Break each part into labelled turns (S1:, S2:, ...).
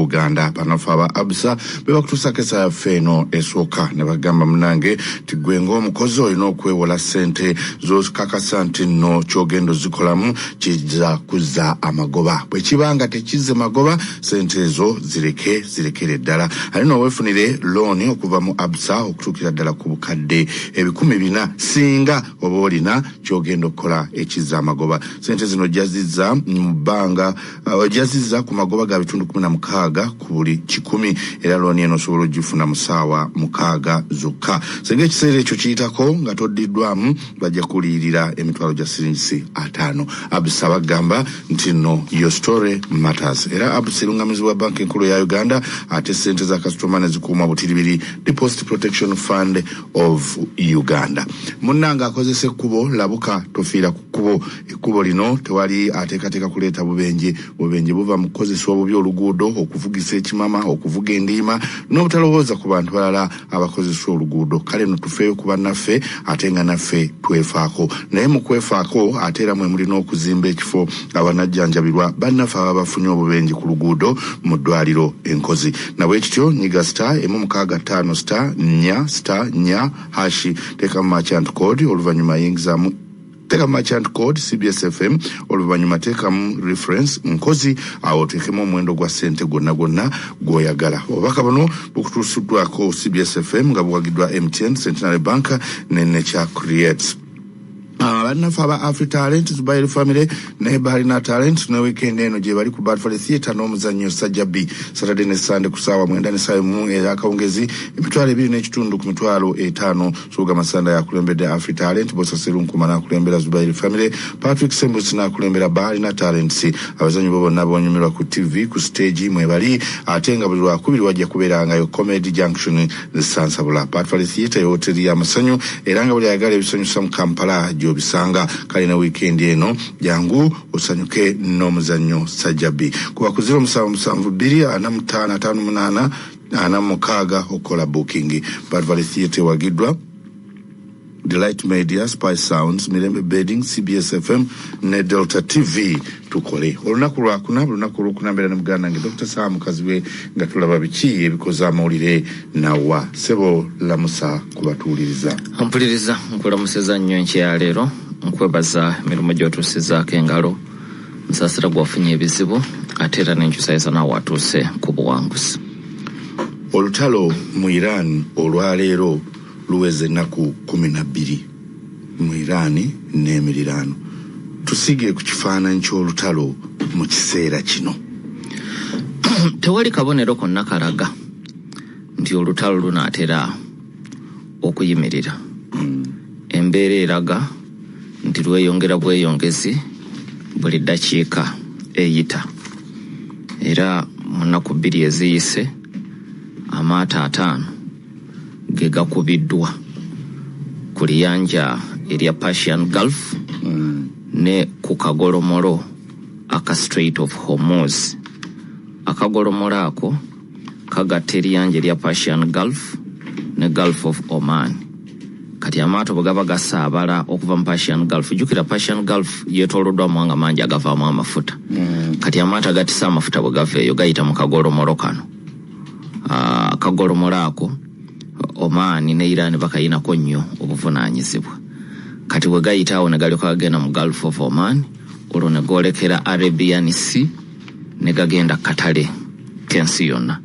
S1: Buganda. Bannaffe aba Absa be bakutuusako essa yaffe eno esooka ne bagamba, munange, nti gwe ng'omukozi olina okwewola ssente z'okakasa nti nno kyogenda ozikolamu kijja kuzza amagoba. Bwe kiba nga tekizze magoba, ssente ezo zireke, zirekere ddala. Ate noweefunire looni okuva mu Absa okutuukira ddala ku bukadde 400, singa oba olina kyogenda okukola ekizza amagoba. Sente zino ojjazizza mu bbanga, ojjazizza ku magoba ga 16% ku buli 100, era looni eno osobola ogifuna mu ssaawa 6 zokka. Singa ekiseera ekyo kiyitako nga toddiddwamu, bajja kuliyirira emitwalo gya siringisi 50. Absa bagamba nti no, your story matters. Era Absa erungamizibwa Banka Enkulu eya Uganda, ate sente za kasitoma ne zikuumwa butiribiri Deposit Protection Fund of Uganda. Munnange akozesa ekkubo, labuka, tofiira ku kkubo. Ekkubo lino tewali ateekateeka kuleeta bubenje. Bubenje buva mu kukozesa obubi oluguudo, okuvugisa ekimama, okuvuga endiima n'obutalowooza ku bantu balala abakozesa oluguudo. Kale no tufeeyo ku bannaffe, ate nga naffe twefaako. Naye mu kwefaako ate era mwe mulina okuzimba ekifo awanajjanjabirwa bannaffe ababa bafunye obubenje ku luguudo mu ddwaliro Enkozi. Nabwe kityo nyiga *165*4*4#, teekamu merchant code, oluvannyuma yingizaamu, teekamu merchant code CBS FM, oluvannyuma teekamu reference Nkozi, awo oteekemu omuwendo gwa ssente gwonna gwonna gw'oyagala. Obubaka buno bukutuusiddwako CBS FM nga buwagiddwa MTN, Centenary Bank ne Nature Creates. Bannaffe aba Afri Talent, Zubair Family ne Balina Talent, ne weekend eno gye bali ku Badford Theatre n'omuzannyo Sajjabi, Saturday ne Sunday ku saawa 9 ne saawa 1 ey'akawungezi, 25,000 ku 50,000. Suga Masanda yakulembedde Afri Talent, Bosa Serunkuma n'akulembera Zubair Family, Patrick Sembusi n'akulembera Balina Talents. Abazannyi bo bonna bonyumirwa ku TV, ku stage mwebali, ate nga buli lwakubiri wajja kubeerangayo Comedy Junction Sansabula. Badford Theatre ye y'amasanyu, era nga buli ayagala ebisanyusa mu Kampala gy'obisanga. Kale ne weekend eno jangu osanyuke n'omuzannyo Sajjabi. Kuba ku 0772 45 58 46 okukola booking. Badford Theatre ewagiddwa Delight Media, Spice Sounds, Mirembe Bedding, CBS FM ne Delta TV. Tukole olunaku lwakuna, buli lunaku olwokuna mbeera ne muganda wange Dr Sam Kazibwe nga tulaba biki ebikoze amawulire. Nawa sebo, lamusa kubatuwuliriza.
S2: Mpuliriza, nkulamusiza nnyo enkya ya leero, nkwebaza emirimu gy'otuusizaako engalo. Nsaasira gwafunye ebizibu, ate era nenkyusayiza naawe atuuse ku buwanguzi.
S1: Olutalo mu Iran olwaleero luweza ennaku 12 mu Iran n'emiriraano. Tusigire ku kifaananyi ky'olutalo mu kiseera kino.
S2: Tewali kabonero konna kalaga nti olutalo lunaatera okuyimirira. Embeera eraga nti lweyongera bweyongezi buli ddakiika eyita, era mu nnaku 2 eziyise amaato 50 ge gakubiddwa ku liyanja erya Persian Gulf ne ku kagolomolo aka Strait of Hormuz. Akagolomolo ako kagatta eriyanja erya Persian Gulf ne Gulf of Oman. Kati amaato bwe gaba gasaabala okuva mu Persian Gulf, jjukira Persian Gulf yeetooloddwa amawanga mangi agavaamu amafuta. Kati amaato agatisa amafuta bwe gava eyo gayita mu kagolomolo kano. Akagolomolo ako Oman ne Iran bakayinako nnyo obuvunaanyizibwa. Kati bwe gayita awo ne galyoka gagenda mu Gulf of Oman, olwo ne goolekera Arabian Sea ne gagenda katale k'ensi yonna.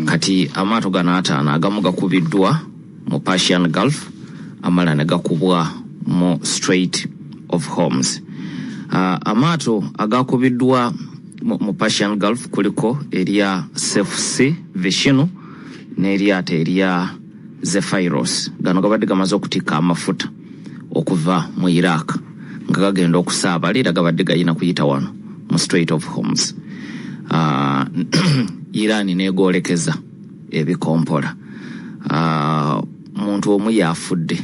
S2: Kati amaato gano 50 agamu gakubiddwa mu Persian Gulf, amalala ne gakubwa mu Strait of Hormuz. Amaato agakubiddwa mu Persian Gulf kuliko erya Safe Sea Vishnu n'eryato erya Zephyros. Gano gabadde gamaze okutikka amafuta okuva mu Iraq nga gagenda okusaabala, era gabadde gayina kuyita wano mu Strait of Hormuz. Iran negoolekeza ebikompola. Muntu omu yafudde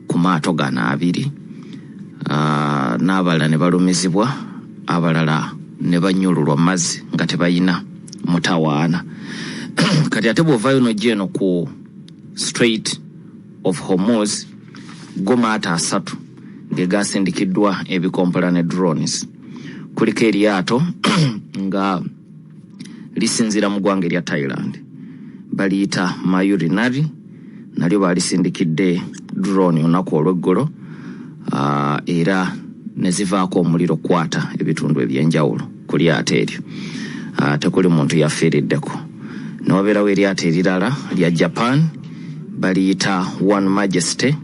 S2: ku maato gano abiri, n'abalala ne balumizibwa, abalala ne banyululwa mazzi nga tebayina mutawaana. Kati ate bw'ovaayo n'ojja eno ku Strait of Hormuz, go maato 3 ge gasindikiddwa ebikompola ne drones. Kuliko eryato nga Lisinziira mu ggwanga erya Thailand, baliyita Mayuri Nari, nalyo balisindikidde drone olunaku olw'eggulo, era ne zivaako omuliro okukwata ebitundu ebyenjawulo ku lyato eryo. Tekuli muntu yafiiriddeko. Ne wabeerawo eryato erirala lya Japan, baliyita One Majesty,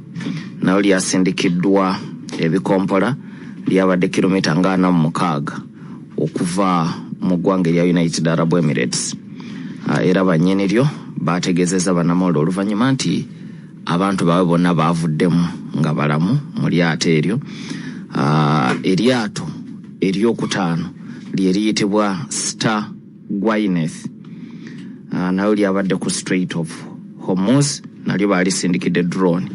S2: nalyo lyasindikiddwa ebikompola, lyabadde kilomita nga 46 okuva mu ggwanga erya United Arab Emirates. Era bannyini lyo bategeezezza bannamawulire oluvannyuma nti abantu baabwe bonna baavuddemu nga balamu mu lyato eryo. Eryato eryokutaano lye liyitibwa Star Gwyneth, nalyo lyabadde ku Strait of Hormuz, nalyo baalisindikidde drone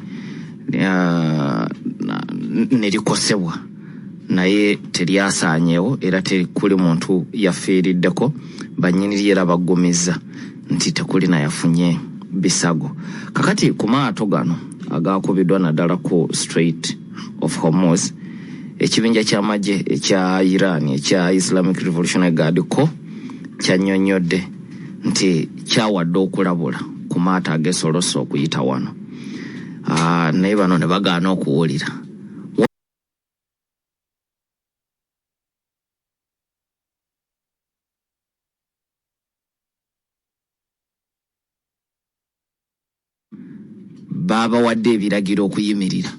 S2: ne likosebwa, naye teryasaanyeewo era tekuli muntu yafiiriddeko. Bannyini lyo era baggumizza nti tekuli nayafunye bisago. Kakati ku maato gano agakubiddwa naddala ku Strait of Hormuz, ekibinja ky'amagye ekya Iran ekya Islamic Revolutionary Guard Corps kyannyonnyodde nti kyawadde okulabula ku maato ageesolossa okuyita wano, naye bano ne bagaana okuwulira. Baabawadde ebiragiro okuyimirira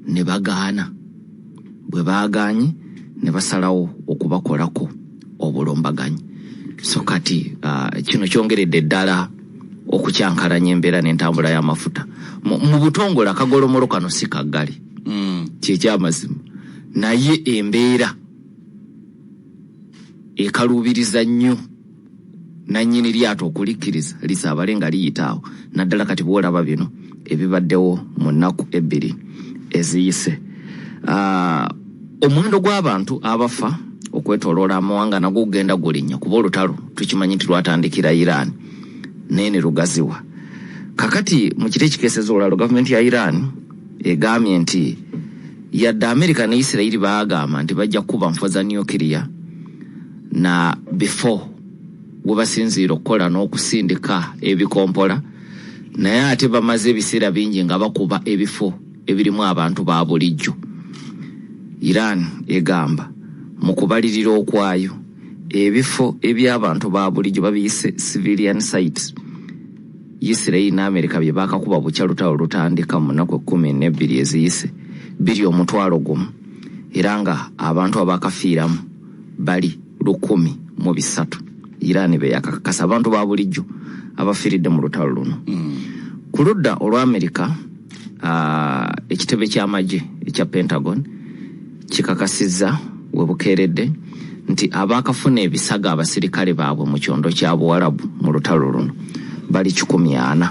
S2: ne bagaana. Bwe baagaanye ne basalawo okubakolako obulumbaganyi. So kati kino kyongeredde ddala okukyankalanya embeera n'entambula y'amafuta mu butongole. Akagolomolo kano si kaggali, kyekyamazima, naye embeera ekaluubiriza nnyo nannyini lyato okulikkiriza lisaabale nga liyita awo, naddala kati bw'olaba bino ebibaddewo mu nnaku 2 eziyise. Omuwendo gw'abantu abafa okwetooloola amawanga nagwo gugenda gulinnya, kuba olutalo tukimanyi nti lwatandikira Iran naye ne lugaziwa. Kakati mu kiro ekikeeseza olwalo, gavumenti ya Iran egambye nti yadde Amerika ne Isirayiri baagamba nti bajja kukuba nfo za nuclear na before we basinziira okukola n'okusindika ebikompola, naye ate bamaze ebiseera bingi nga bakuba ebifo ebirimu abantu ba bulijjo. Iran egamba mu kubalirira okwayo ebifo eby'abantu ba bulijjo babiyise civilian sites, Isirayiri ne Amerika bye baakakuba bukya lutalo lutandika mu nnaku 12 eziyise biri 10,000, era nga abantu abakafiiramu bali 1,003. Iran be yakakakasa abantu ba bulijjo abafiiridde mu lutalo luno. Ku ludda olwa Amerika, ekitebe ky'amagye ekya Pentagon kikakasizza we bukeeredde nti abaakafuna ebisago abasirikale baabwe mu kyondo kya Buwalabu mu lutalo luno bali 140,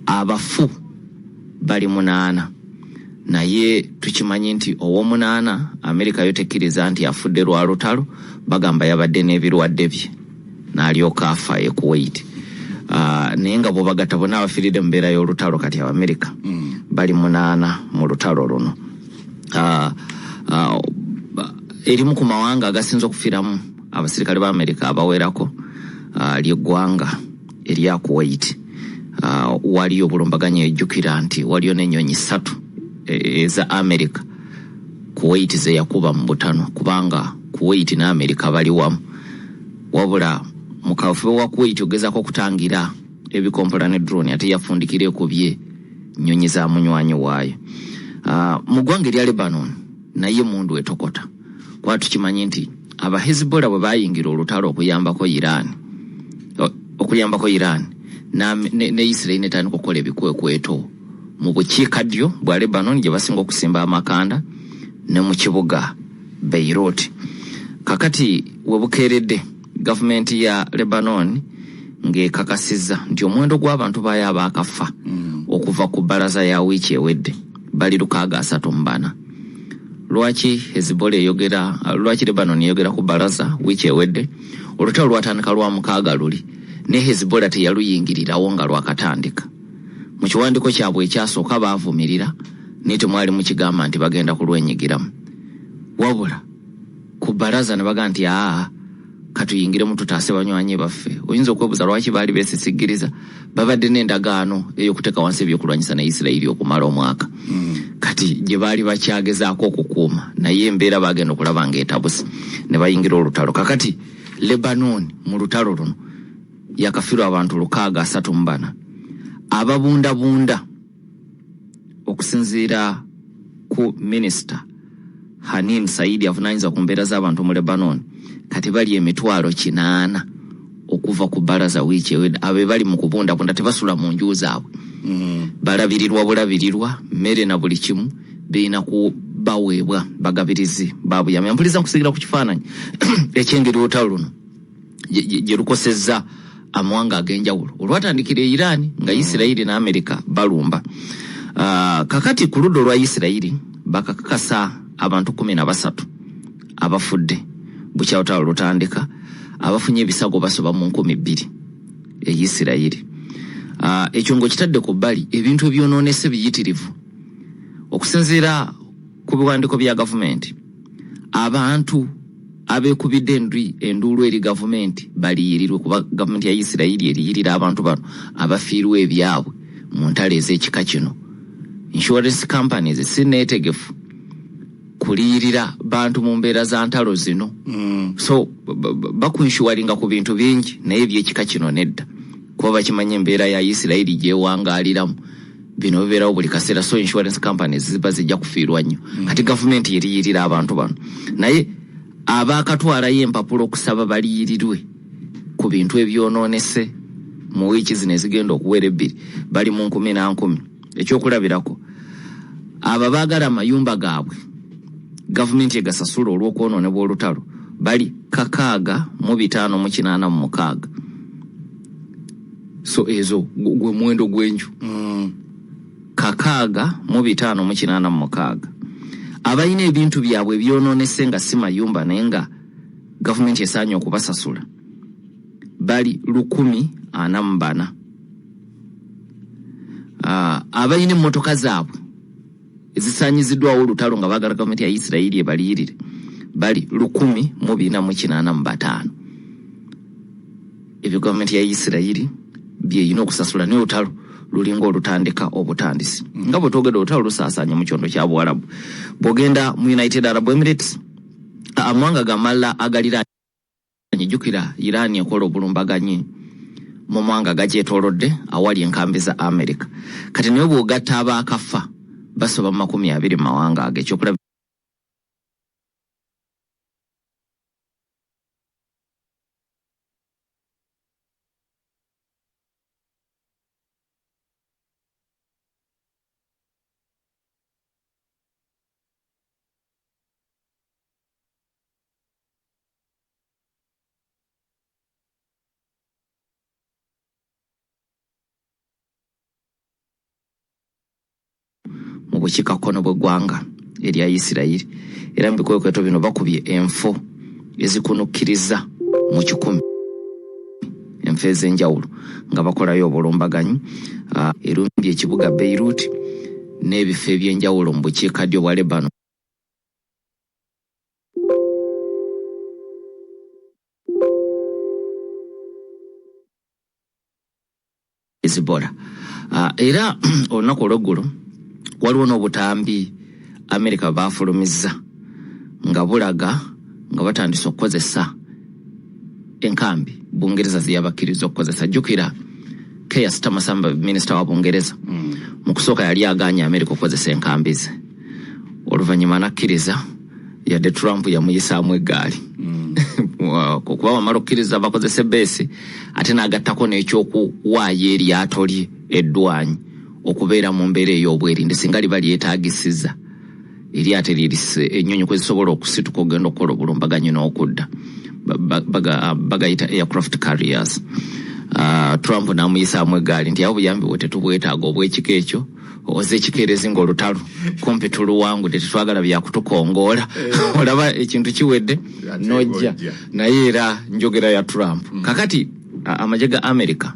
S2: abafu bali 8, naye tukimanyi nti ow'omunaana Amerika yo tekkiriza nti afudde lwa lutalo, bagamba yabadde n'ebirwadde bye n'alyoka afa e Kuwait. Naye nga bw'obagatta bonna abafiiridde mu mbeera y'olutalo, kati Abamerika bali 8 mu lutalo luno. Erimu ku mawanga agasinze okufiiramu abasirikale ba Amerika abawerako ly'eggwanga erya Kuwait. Waliyo obulumbaganyi, ejjukira nti waliyo n'ennyonyi 3 eza Amerika Kuwait ze yakuba mu butano, kubanga Kuwait ne Amerika bali wamu. Wabula mu kaweefube wa Kuwait ogezaako okutangira ebikompola ne drone, ate yafundikira ekubye nnyonyi za munywanyi waayo. Mu ggwanga erya Lebanon naye mundu etokota, kuba tukimanyi nti aba Hezbollah bwe bayingira olutalo okuyambako Iran ne Israel netandika okukola ebikwekweto mu bukiikaddyo bwa Lebanon gye basinga okusimba amakanda ne mu kibuga Beirut. Kakati we bukeeredde gavumenti ya Lebanon ng'ekakasizza nti omuwendo gw'abantu baayo abaakafa okuva ku bbalaza ya wiiki ewedde bali 634. Lwaki Hezbollah eyogera, lwaki Lebanon eyogera ku bbalaza wiiki ewedde? Olutalo lwatandika lwa mukaaga luli, ne Hezbollah teyaluyingirirawo nga lwakatandika. Mu kiwandiiko kyabwe ekyasooka baavumirira, naye temwalimu kigamba nti bagenda kulwenyigiramu. Wabula ku bbalaza ne bagamba nti aa, Katuyingiremu tutaase banywanyi baffe. Oyinza okwebuuza lwaki baali beesisigiriza. Babadde n'endagaano ey'okuteeka wansi ebyokulwanyisa ne Isirayiri okumala omwaka. Kati gye baali bakyagezaako okukuuma, naye embeera bagenda okulaba ng'etabuse ne bayingira olutalo. Kakati Lebanon mu lutalo luno yakafirwa abantu 634 ababundabunda, okusinziira ku minisita Hanin Saidi avunaanyizibwa ku mbeera z'abantu mu Lebanon. Kati bali 800,000 okuva ku baraza wiiki ewedde. Abo bali mu kubundabunda, tebasula mu nju zaabwe, balabirirwa bulabirirwa, mmere na buli kimu birina kubaweebwa bagabirizi babuyambi. Mpuliriza, nkusigira ku kifaananyi ekyengeri olutalo luno gye lukosezza amawanga ag'enjawulo olwatandikira e Iran nga Isirayiri ne Amerika balumba. Kakati ku ludda olwa Isirayiri bakakakasa abantu 13 abafudde bukya olutalo lutandika, abafunye ebisago basoba mu 2000 e Isirayiri. Ekyo ng'okitadde ku bbali, ebintu ebyonoonese biyitirivu. Okusinziira ku biwandiiko bya gavumenti, abantu abeekubidde enduulu eri gavumenti baliyirirwe, kuba gavumenti ya Isirayiri eriyirira abantu bano abafiirwa ebyabwe mu ntalo ez'ekika kino. Insurance companies si neetegefu kuliyirira bantu mu mbeera za ntalo zino. So bakuinsuringa ku bintu bingi, naye ebyekika kino nedda, kuba bakimanyi embeera ya Isirayiri gyewangaaliramu, bino bibeerawo buli kaseera. So insurance companies ziba zijja kufiirwa nnyo. Kati gavumenti eriyirira abantu bano, naye abaakatwalayo empapula okusaba baliyirirwe ku bintu ebyonoonese mu wiiki zino ezigenda okuwera 2 bali mu nkumi na nkumi. Ekyokulabirako, abo abaagala amayumba gaabwe gavumenti egasasula olw'okwonoonebwa olutalo bali 6586. So ezo gwe muwendo gw'enju, 6586. Abalina ebintu byabwe ebyonoonese nga si mayumba, naye nga gavumenti esaanye okubasasula, bali 1044. Abalina emmotoka zaabwe ezisaanyiziddwawo olutalo nga baagala gavumenti ya Isirayiri ebaliyirire bali 1485. Ebyo gavumenti ya Isirayiri byeyina okusasula, naye olutalo lulinga olutandika obutandisi. Nga bwe twogedde, olutalo lusaasaanye mu kyondo kya Buwarabu. Bw'ogenda mu United Arab Emirates, amawanga gamalala agaliraanye, jjukira Iran ekola obulumbaganyi mu mawanga gagyetoolodde awali enkambi za America. Kati naye bw'ogatta abaakafa basoba mu 20 mu mawanga ago. Ekyokulabirako, mu bukiikakkono bw'eggwanga erya Isirayiri, era mu bikwekweto bino bakubye enfo ezikunukkiriza mu 100, enfo ez'enjawulo, nga bakolayo obulumbaganyi. Erumbye ekibuga Beirut n'ebifo eby'enjawulo mu bukiikaddyo bwa Lebanon. Hezbollah. Era olunaku olweggulo waliwo n'obutambi Amerika bafulumizza nga bulaga nga batandise okukozesa enkambi Bungereza zeyabakkiriza okukozesa. Jjukira Keir Starmer, minisita wa Bungereza, mu kusooka yali agaanye Amerika okukozesa enkambi ze, oluvannyuma nakkiriza, yadde Trump yamuyisaamu eggaali, kuba wamala okukkiriza bakozesa ebeesi, ate n'agattako n'ekyokuwaayo eryato lye eddwanyi okubeera mu mbeera ey'obwerinde singa liba lyetaagisiza, eryato ennyonyi kwe zisobola okusituka okugenda okukola obulumbaganyi n'okudda. Bagayita aircraft carriers. Trump n'amuyisaamu eggaali nti abo buyambi bwe tetubwetaaga obw'ekika ekyo, oza ekikeerezi ng'olutalo kumpi tuluwangudde, tetwagala byakutukongoola. Olaba ekintu kiwedde nojja naye era njogera ya Trump. Kakati amagye ga America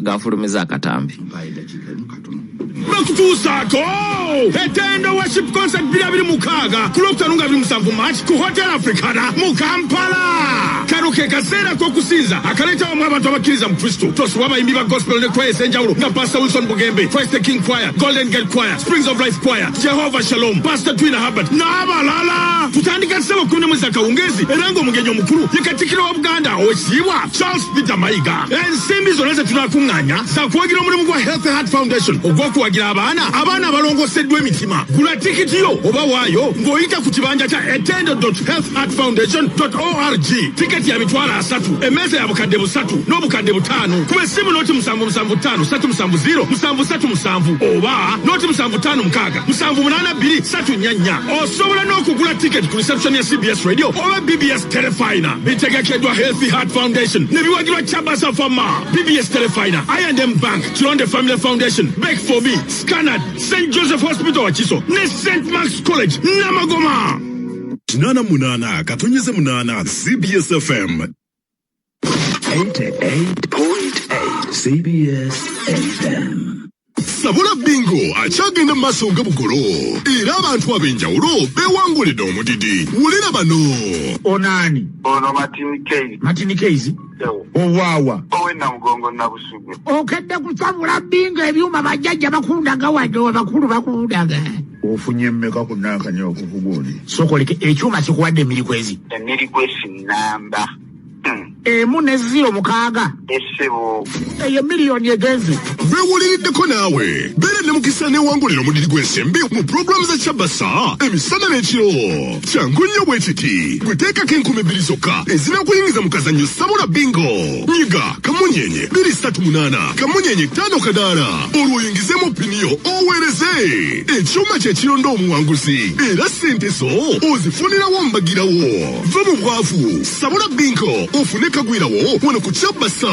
S2: gafulumiza akatambi.
S3: Bakutuusaako Etendo Worship Concert 2026 ku Lwokutaano nga 27 March ku Hotel Africana mu Kampala. Kano ke kaseera k'okusinza akaleeta wamu abantu abakkiriza mu Kristo. Tosubwa abayimbi ba gospel ne choir ez'enjawulo nga Pastor Wilson Bugembe, Christ the King Choir, Golden Gate Choir, Springs of Life Choir, Jehovah Shalom, Pastor Twina Herbert n'abalala. Tutandika ssebo 11 z'akawungeezi era ng'omugenyi omukulu ye Katikkiro wa Buganda Oweekitiibwa Charles Peter Mayiga. Ensimbi zonna ze tunaakuŋŋaanya za kuwagira omulimu gwa Healthy Heart Foundation ogw'okuwagira abaana abaana abalongooseddwa emitima. Gula tikiti yo oba waayo ng'oyita ku kibanja kya etendo.healthheartfoundation.org. Tiketi ya 300,000, emmeeza ya 300,000 n'obukadde 500. Kuba essimu 077 537 0737 oba 075 678 234. Osobola n'okugula tiketi ku reception ya CBS Radio oba BBS Terefayina. Bitegekeddwa Healthy Heart Foundation ne biwagirwa Chabasa Fama, BBS Terefayina, I&M Bank, Kironde Family Foundation, Bake for Me, Scanad, St Joseph Hospital Wakiso ne St Mark's College Namagoma.
S4: 88.8 CBS FM.
S5: 88.8 CBS FM.
S4: Sabula Bingo akyagenda mu maaso nga bugolo, era abantu ab'enjawulo beewangulidde omudidi. Wulira bano.
S6: Onaani?
S7: Ono Martin Keys.
S6: Martin Keys.
S7: Ewo.
S6: Owaawa?
S7: Owe Namugongo, Nabusugwe.
S6: Okedde kusabula bingo, ebyuma bajjajja bakundaga wadde abakulu bakundaga.
S1: Ofunye mmeka ku nankanya okuvuga oli?
S6: Sooka oleke, ekyuma kikuwadde emirikwezi?
S7: Emirikwesi namba.
S6: 1 ne 06.
S7: Essebo.
S6: Eyo miliyoni egenze.
S4: Beewuliriddeko naawe, beera ne mukisa neewangulira omudidi gw'ensimbi mu pulogulaamu za Kyabasa emisana n'ekiro. Kyangu nnyo bwe kiti: gwe teekako 2,000 zokka ezinakuyingiza mu kazannyo Sabula Bingo. Nyiga *238 *5 kadaala, olwo oyingizemu pini yo, oweereze. Ekyuma kye kironda omuwanguzi, era ssente zo ozifunirawo mbagirawo. Va mu bwavu, Sabula Bingo, ofune kagwirawo wano ku Kyabasa.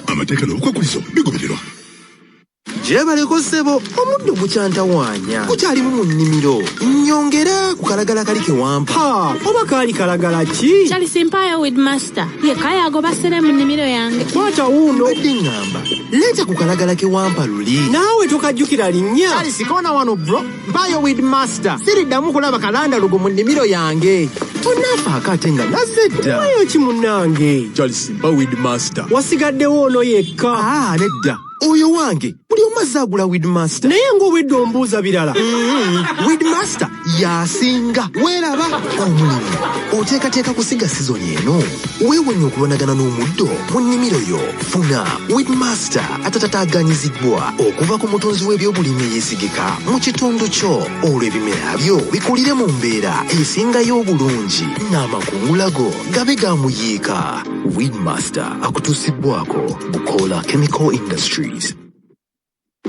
S4: Amateeka n'obukwakulizo bigobererwa.
S8: Gyebaleko ssebo, omuddo gukyantawaanya, gukyalimu mu nnimiro. Nyongera ku kalagala kali ke wampa.
S9: Ha, oba kaali kalagala ki?
S10: Charles, mpaayo Weedmaster yekka yagoba ssere mu nnimiro yange.
S9: Kwata wuuno.
S8: Badde ŋŋamba, leeta ku kalagala ke wampa luli.
S9: Naawe tokajjukira linnya.
S11: Charles, koona wano bro, mpaayo Weedmaster, siriddamu kulaba kalandalugo mu nnimiro yange.
S8: Tonaafaako ate nga nazze dda.
S9: Wayo ki munnange?
S12: Charles, mpa Weedmaster.
S9: Wasigaddewo ono yekka.
S8: Aa, nedda, oyo wange, buli omu azze agula Weedmaster.
S9: Naye ng'obwedda ombuuza birala.
S8: Weedmaster yasinga. Weeraba omulimu oteekateeka kusiga sizoni eno, weewonye okulwanagana n'omuddo mu nnimiro yo. Funa Weedmaster atatataaganyizibwa okuva ku mutunzi w'ebyobulimi eyeesigika mu kitundu kyo, olwo ebimera byo bikulire mu mbeera esingayo obulungi n'amakungula go gabe ga muyiika. Weedmaster akutuusibwako Bukola Chemical Industries.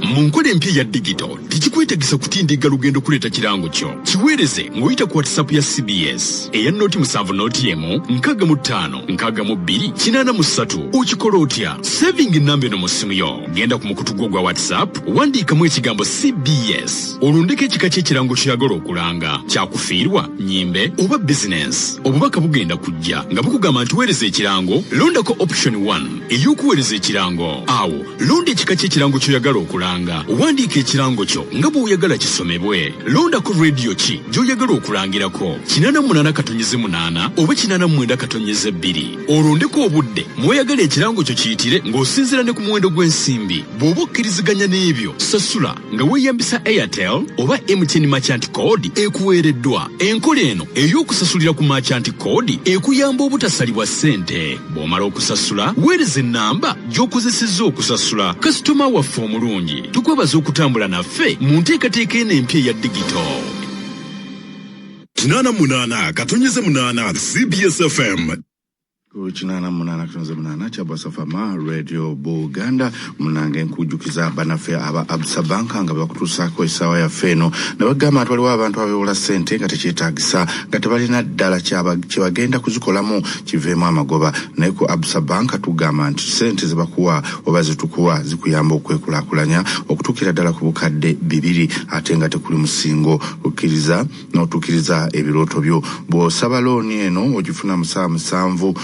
S3: Mu nkola empya eya digito, tekikwetagisa kutindigga lugendo kuleeta kirango kyo. Kiweereze ng'oyita ku WhatsApp ya CBS eya 070 01 65 62 83. Okikola otya? Saving enamba eno mu ssimu yo. Genda ku mukutu gwo gwa WhatsApp, wandiikamu ekigambo CBS, olondeko ekika ky'ekirango kyoyagala okulanga, kyakufiirwa, nyimbe oba bizinensi. Obubaka bugenda kujja nga bukugamba nti weereza ekirango. Londako option 1 ey'okuweereza ekirango. Awo londa ekika ky'ekirango ky'oyagala okulanga, wandiika ekirango kyo nga bw'oyagala kisomebwe. Londako rediyo ki gy'oyagala okulangirako, 88.8 oba 89.2. Olondeko obudde mw'oyagala ekirango kyo kiyitire ng'osinziira ne ku muwendo gw'ensimbi. Bw'oba okkiriziganya n'ebyo, sasula nga weeyambisa Airtel oba MTN merchant code ekuweereddwa. Enkola eno ey'okusasulira ku merchant code ekuyamba obutasalibwa ssente. Bw'omala okusasula, weereza ennamba gy'okozesezza okusasula. Kasitoma waffe omulungi, tukwebaza okutambula naffe mu nteekateeka eno empya eya digito.
S4: 88.8 CBS FM.
S1: Ku 88.8 Kyabasa Fama Radio Buganda. Munange, nkujjukiza bannaffe aba Absa Banka nga bakutuusaako essaawa yaffe eno ne bagamba nti waliwo abantu abeewola ssente nga tekyetaagisa, nga tebalina ddala kye bagenda kuzikolamu kiveemu amagoba. Naye ku Absa Banka tugamba nti ssente zebakuwa oba zetukuwa zikuyamba okwekulaakulanya okutuukira ddala ku 2,000, ate nga tekuli musingo, okkiriza n'otuukiriza ebirooto byo. Bw'osaba looni eno, ogifuna mu ssaawa 7.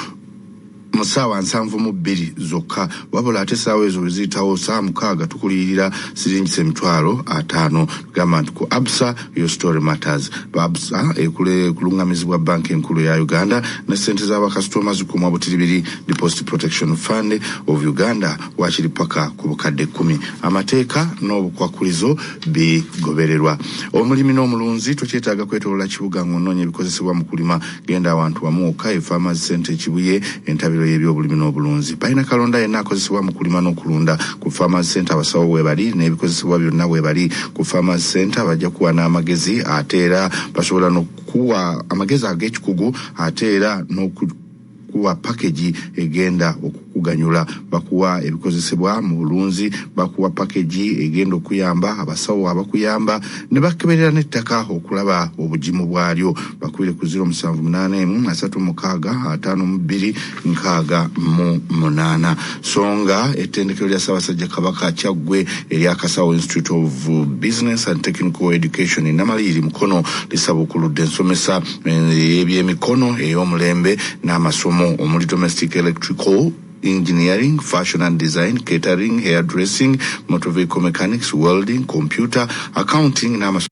S1: Mu ssaawa 72 zokka, wabula ate essaawa ezo bwe ziyitawo ssaawa 6 tukuliyirira siringisa 50,000. Tugamba nti ku Absa, your story matters. Absa ekulungamizibwa Banka Enkulu eya Uganda ne ssente z'abakasitoma zikuumwa butiribiri Deposit Protection Fund of Uganda wakiri paka ku 10,000. Amateeka n'obukwakulizo bigobererwa. Omulimi n'omulunzi tokyetaaga kwetolola kibuga ng'onoonya ebikozesebwa mu kulima. Genda awantu wamu wokka e Farmers Center e Kibuye, entabiro y'ebyobulimi n'obulunzi. Balina kalonda yenna akozesebwa mu kulima n'okulunda. Ku Farmers Center abasawo weebali n'ebikozesebwa byonna weebali. Ku Farmers Center bajja kuwa n'amagezi ate era basobola n'okuwa amagezi ag'ekikugu ate era n'okuwa package egenda okukuganyula. Bakuwa ebikozesebwa mu bulunzi, bakuwa package egenda okuyamba abasawo abakuyamba ne bakeberera n'ettaka okulaba obugimu bwalyo. Bakubire ku 0781 36 52 68. So nga ettendekero lya Ssaabasajja Kabaka Kyaggwe erya Kasawo Institute of Business and Technical Education e Namaliiri Mukono lisabukuludde ensomesa ey'ebyemikono ey'omulembe n'amasomo omuli domestic electrical engineering, fashion and design, catering, hairdressing, motor vehicle mechanics, welding, computer, accounting n'amasomo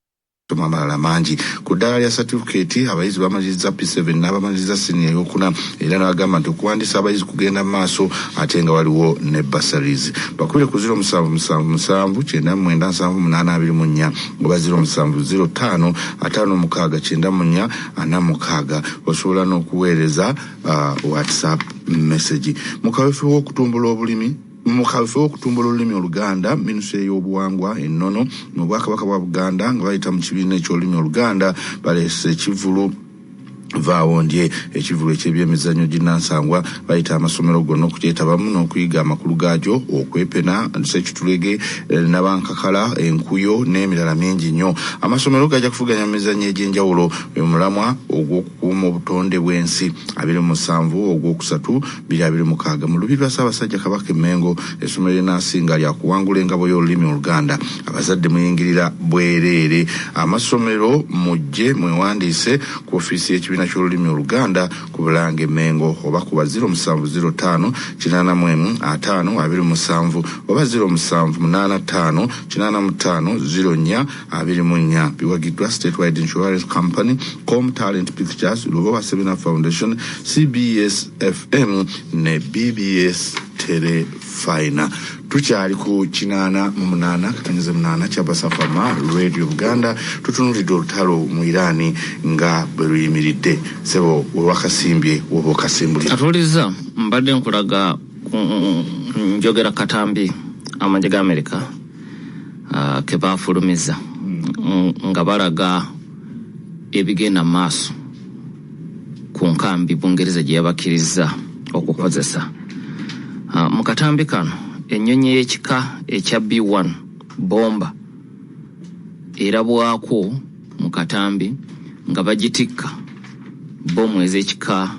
S1: amalala mangi. Ku ddala lya certificate abayizi bamaliriza P7 n'abamaliriza siniya eyokuna, era n'agamba nti okuwandiisa abayizi kugenda mu maaso ate nga waliwo ne bursaries. Bakubire ku 0777 9978 24 oba 0705 56 94 46. Osobola n'okuweereza WhatsApp message. Mu kaweefube w'okutumbula obulimi, mu kaweefube w'okutumbula olulimi Oluganda, minisitule y'obuwangwa ennono mu Bwakabaka bwa Buganda nga bayita mu kibiina eky'olulimi Oluganda baleese ekivulu Vaawo Ndye, ekivulu eky'ebyemizannyo ginnansangwa. Bayita amasomero gonna okukyetabamu n'okuyiga amakulu gaagyo, okwepena, ssekitulege, nabankakala, enkuyo n'emirala mingi nnyo. Amasomero gajja kuvuganya mu mizannyo egy'enjawulo omulamwa ogw'okukuuma obutonde bw'ensi. 27 ogwokusatu 2026 mu lubiri lwa Ssaabasajja Kabaka e Mmengo, essomero erinaasinga lyakuwangula engabo y'olulimi Oluganda. Abazadde muyingirira bwereere. Amasomero mujje mwewandiise ku ofiisi y'ekibiina ky'olulimi Oluganda ku Bulange e Mmengo oba kuba 0705 81 50 27 oba 0785 85 04 24. Biwagiddwa Statewide Insurance Company, Com Talent Pictures, Lubowa Seminar Foundation, CBS FM ne BBS Terefayina. Tukyali ku 88.8 Kyabasafama Radio Buganda. Tutunulidde olutalo mu Iraani nga bwe luyimiridde. Sebo, wewakasimbye woba okasimbulira.
S2: Atuuliza, mbadde nkulaga njogera katambi amagye ga Amerika ke baafulumiza nga balaga ebigenda mu maaso ku nkambi Bungereza gye yabakkiriza okukozesa. Mu katambi kano ennyonyi ey'ekika ekya B1 bomba erabwako mu katambi nga bagitikka bomu ez'ekika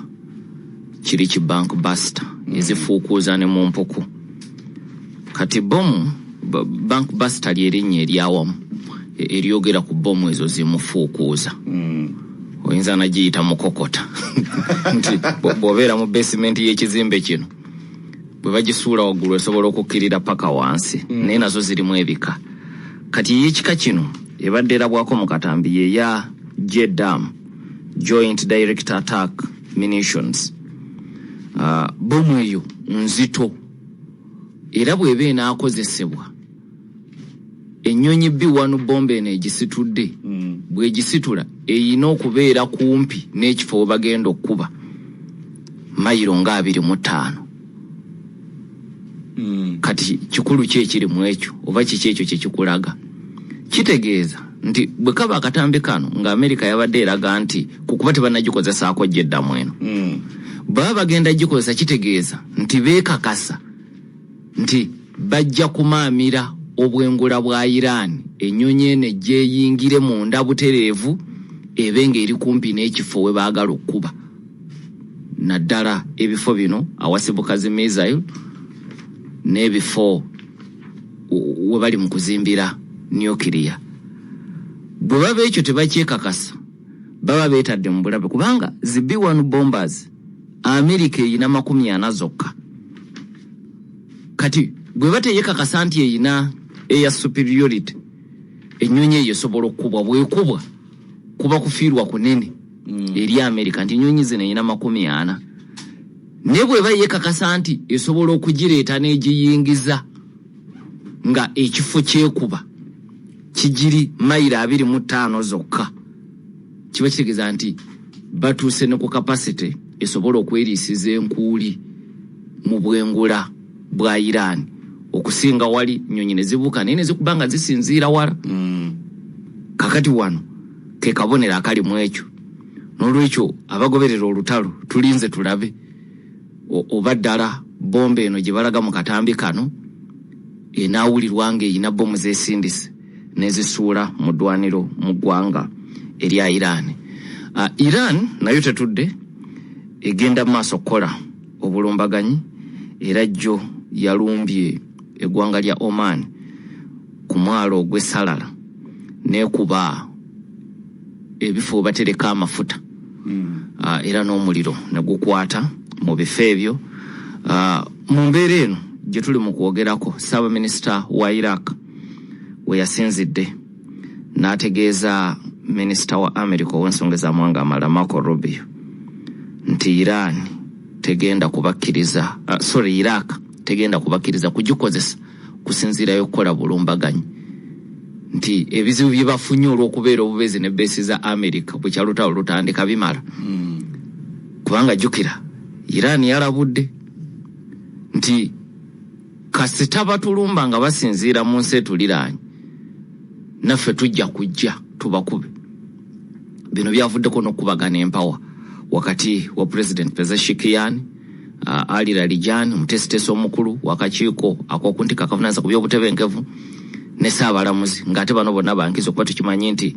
S2: kiri ki bank buster ezifuukuuza ne mu mpuku. Kati bomu bank buster lyerinnya eryawamu eryogera ku bomu ezo zimufuukuuza. Oyinza nagiyita mukokota nti bw'obeera mu basement y'ekizimbe kino bwe bagisuula waggulu esobola okukkirira paka wansi. Naye nazo zirimu ebika. Kati ey'ekika kino ebadde erabwako mu katambi yeya JDAM, Joint Direct Attack Munitions. Bomu eyo nzito, era bw'eba enaakozesebwa ennyonyi B1 bomba eno egisitudde, bw'egisitula eyina okubeera kumpi n'ekifo we bagenda okkuba mayiro nga 25. Kati kikulu ki ekiri mu ekyo oba kiki ekyo kyekikulaga? Kitegeeza nti bwe kaba akatambi kano nga Amerika yabadde eraga nti kukuba tebannagikozesaako JDAM eno, baba bagenda gikozesa, kitegeeza nti beekakasa nti bajja kumaamira obwengula bwa Iran, ennyonyi eno ejja eyingire munda butereevu ebe ng'eri kumpi n'ekifo we baagala okkuba, naddala ebifo bino awasibuka zi missile n'ebifo we bali mu kuzimbira nuclear. Bwe baba ekyo tebakyekakasa, baba beetadde mu bulabe, kubanga zi B1 bombers Amerika eyina 40 zokka. Kati bwe bateyekakasa nti eyina air superiority, ennyonyi eyo esobola okukubwa. Bwekubwa kuba kufiirwa kunene eri Amerika nti ennyonyi zino eyina 40, naye bweba yekakasa nti esobola okugireeta n'egiyingiza nga ekifo kyekuba kigiri mayiro 25 zokka, kiba kitegeeza nti batuuse ne ku capacity esobola okweriisiza enkuuli mu bwengula bwa Iran okusinga wali nyonyi ne zibuuka naye ne zikuba nga zisinziira wala. Kakati wano ke kabonero akali mu ekyo. N'olwekyo abagoberera olutalo tulinze tulabe oba ddala bomba eno gye balaga mu katambi kano enaawulirwa ng'erina bomu zeesindise n'ezisuula mu ddwaniro mu ggwanga erya Iran. Iran nayo tetudde, egenda mu maaso okukola obulumbaganyi, era jjo yalumbye eggwanga lya Oman ku mwalo ogw'e Salala n'ekuba ebifo we batereka amafuta, era n'omuliro ne gukwata mu bifo ebyo. Mu mbeera eno gye tuli mu kwogerako, ssaabaminisita wa Iraq we yasinzidde n'ategeeza minisita wa America ow'ensonga z'amawanga amalala Marco Rubio nti Iran tegenda kubakkiriza, sorry, Iraq tegenda kubakkiriza kugikozesa kusinziirayo okukola bulumbaganyi, nti ebizibu bye bafunye olw'okubeera obubeezi ne base za America bwe kyalutalo lutandika bimala. Kubanga jjukira Iran yalabudde nti kasita batulumba nga basinziira mu nsi etuliraanye, naffe tujja kujja tubakube. Bino byavuddeko n'okukubagana empawa wakati wa President Pezeshkian, Ali Larijani omuteesiteesi omukulu w'akakiiko ak'okuntikko akavunaanyizibwa ku by'obutebenkevu ne ssaabalamuzi, ng'ate bano bonna bankizo, kuba tukimanyi nti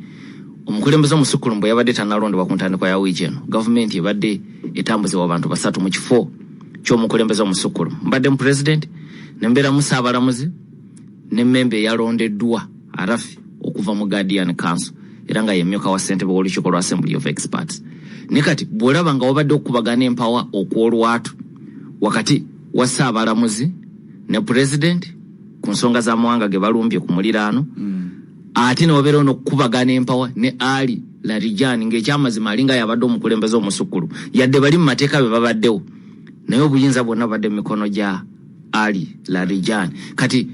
S2: omukulembeze omusukkulumu bwe yabadde tannalondebwa ku ntandikwa ya wiiki eno, gavumenti ebadde etambuzibwa abantu basatu mu kifo ky'omukulembeze omusukkulumu. Mbadde mu president, ne mbeeramu ssaabalamuzi ne mmemba eyalondeddwa Arafi okuva mu Guardian Council, era nga yemmyuka wa ssentebe w'olukiiko lwa Assembly of Experts. Ne kati bw'olaba nga wabadde okukubagana empawa okw'olwatu wakati wa ssaabalamuzi ne president ku nsonga z'amawanga ge balumbye ku muliraano, ate ne wabeerawo n'okukubagana empawa ne Ali Larijani, ng'ekyamazima alinga yabadde omukulembeze omusukkulu, yadde bali mu mateeka be babaddewo, naye obuyinza bwonna bubadde mu mikono gya Ali Larijani. Kati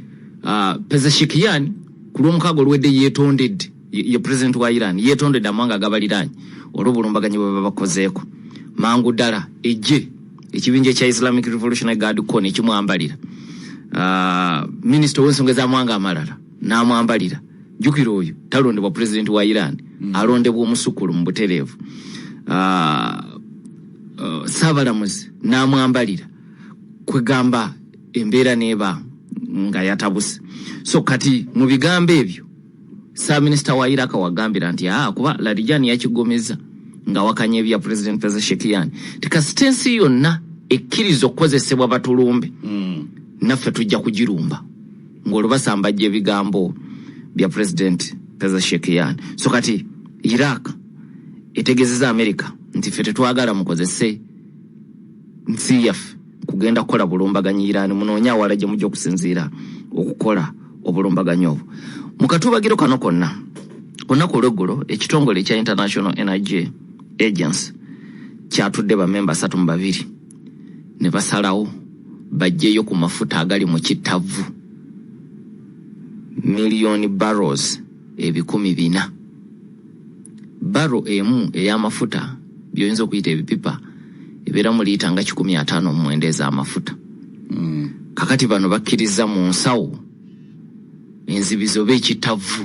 S2: Pezeshkian ku lw'omukaaga oluwedde yeetondedde, ye president wa Iran yeetondedde amawanga agabaliraanye olw'obulumbaganyi bwe babakozeeko. Mangu ddala ejje ekibinja ekya Islamic Revolutionary Guard Corps ne kimwambalira, minisita ow'ensonga ez'amawanga amalala n'amwambalira. Jjukira oyo talondebwa president wa Iran, alondebwa omusukkulu mu butereevu. Ssaabalamuzi n'amwambalira, kwegamba embeera n'eba nga yatabuse. So kati mu bigambo ebyo ssaabaminisita wa Iraq wagambira nti kuba Larijani yakigomeza ng'awakanya ebya President Pezeshkian ti kasita ensi yonna ekkiriza okukozesebwa batulumbe, naffe tujja kugirumba, ng'olwo basambajja ebigambo bya President Pezeshkian. So kati Iraq etegeezeza America nti ffe tetwagala mukozese nsi yaffe kugenda kukola bulumbaganyi Iran, munoonye awala gye mujja okusinziira okukola obulumbaganyi obwo. Mu katuubagiro kano konna, olunaku olw'eggulo ekitongole ekya International Energy Agency kyatudde bamemba 32 ne basalawo baggyeyo ku mafuta agali mu kittavu miliyoni barrels 400,000. Barrel emu ey'amafuta, by'oyinza okuyita ebipipa, ebeeramu liita nga 159 ez'amafuta. Kakati bano bakkiriza mu nsawo enzibizi oba ekitavu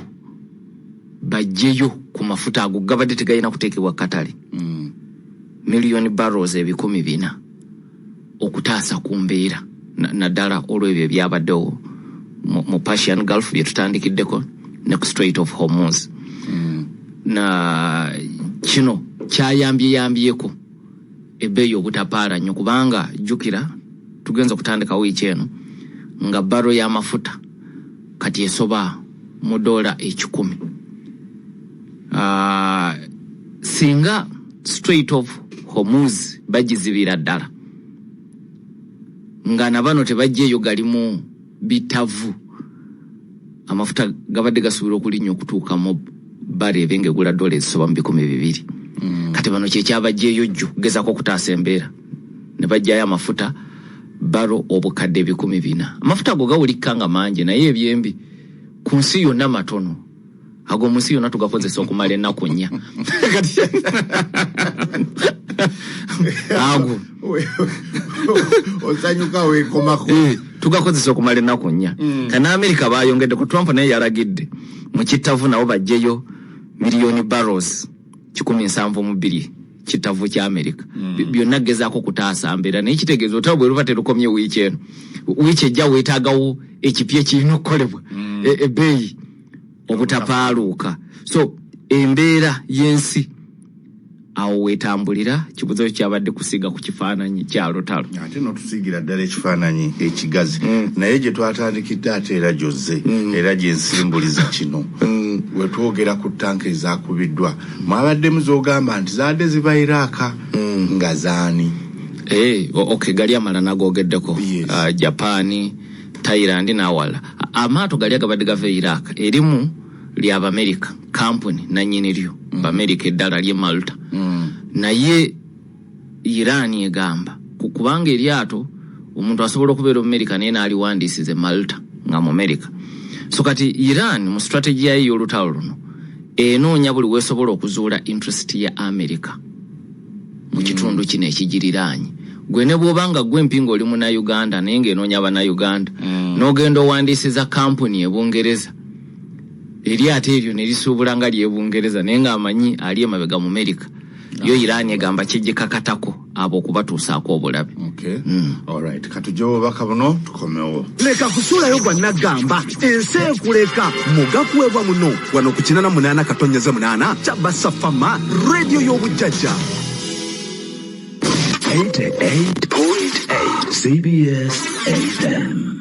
S2: baggyeyo ku mafuta ago gabadde tegalina kuteekebwa katale, miliyoni barrels 400,000, okutaasa ku mbeera naddala olw'ebyo ebyabaddewo mu Persian Gulf bye tutandikiddeko ne ku Strait of Hormuz. Na kino kyayambyeyambyeko ebbeeyi obutapaala nnyo, kubanga jjukira tugenza okutandika wiiki eno nga barrel y'amafuta kati esoba mu $100. Singa Strait of Hormuz Bagizibira ddala nga nabano tebajjeeyo galimu bitavu. Amafuta gabadde gasuubira okulinnya okutuuka mu barrel ebe ng'egula dola ezisoba mu 200. Kati bano kyekyabajjeeyo jjo kugezaako okutaasa embeera, ne bajjayo amafuta barrel 400,000. Amafuta ago gawulikka nga mangi, naye ebyembi ku nsi yonna matono. Ago mu nsi yonna tugakozesa okumala ennaku 4. Kati ago
S1: Osanyuka weekomako.
S2: Eh, tugakozesa okumala ennaku 4. Kati n'Amerika bayongedde ku Trump, naye yalagidde mu kittavu nabo bajjeyo miliyoni barrels 172 kitavu kya Amerika. Byonna gezaako kutaasa mbeera, naye kitegeeza otaba bwe luba terukomye wiiki eno, wiiki ejja weetaagawo ekipya ekirina okukolebwa. Ebbeeyi obutapaaluuka. So embeera y'ensi awo weetambulira. Kibuzo kyabadde kusiiga ku kifaananyi kya lutalo.
S1: Ate n'otusiigira ddala ekifaananyi ekigazi. Naye gye twatandikidde ate era gyozze, era gye nsimbuliza kino. We twogera ku tanka ezakubiddwa, mwabaddemu z'ogamba nti zaadde ziva Iraaka, nga zaani?
S2: Eh, okay, gali amala nagogeddeko. Japan, Thailand n'awalala. Amaato gali agabadde gava e Iraq, erimu ly'Abamerika, kampuni nannyini lyo Bamerika, eddala ly'e Malta. Naye Iran egamba kubanga eryato omuntu asobola okubeera Omumerika naye n'aliwandiisiza e Malta nga Mumerika. So kati Iran mu strategy yayo ey'olutalo luno enoonya buli weesobola okuzuula interest ya America mu kitundu kino ekigiriraanye. Gwe ne bw'oba nga gwe empinga oli Munnayuganda, naye ng'enoonya Bannayuganda, n'ogenda owandiisiza kampuni e Bungereza, eryato eryo ne lisuubula nga ly'e Bungereza, naye ng'amanyi ali emabega mu Merika. Yo Iran egamba kijikakatako abo okubatuusaako obulabe.
S1: Okay. Alright, katujje obubaka buno tukomewo.
S5: Leka kusuulayo gwa naggamba, ensi ekuleka mugakuweebwa muno wano ku 88.8 Kyabasafama, rediyo y'obujjajja.
S12: 88.8 CBS FM.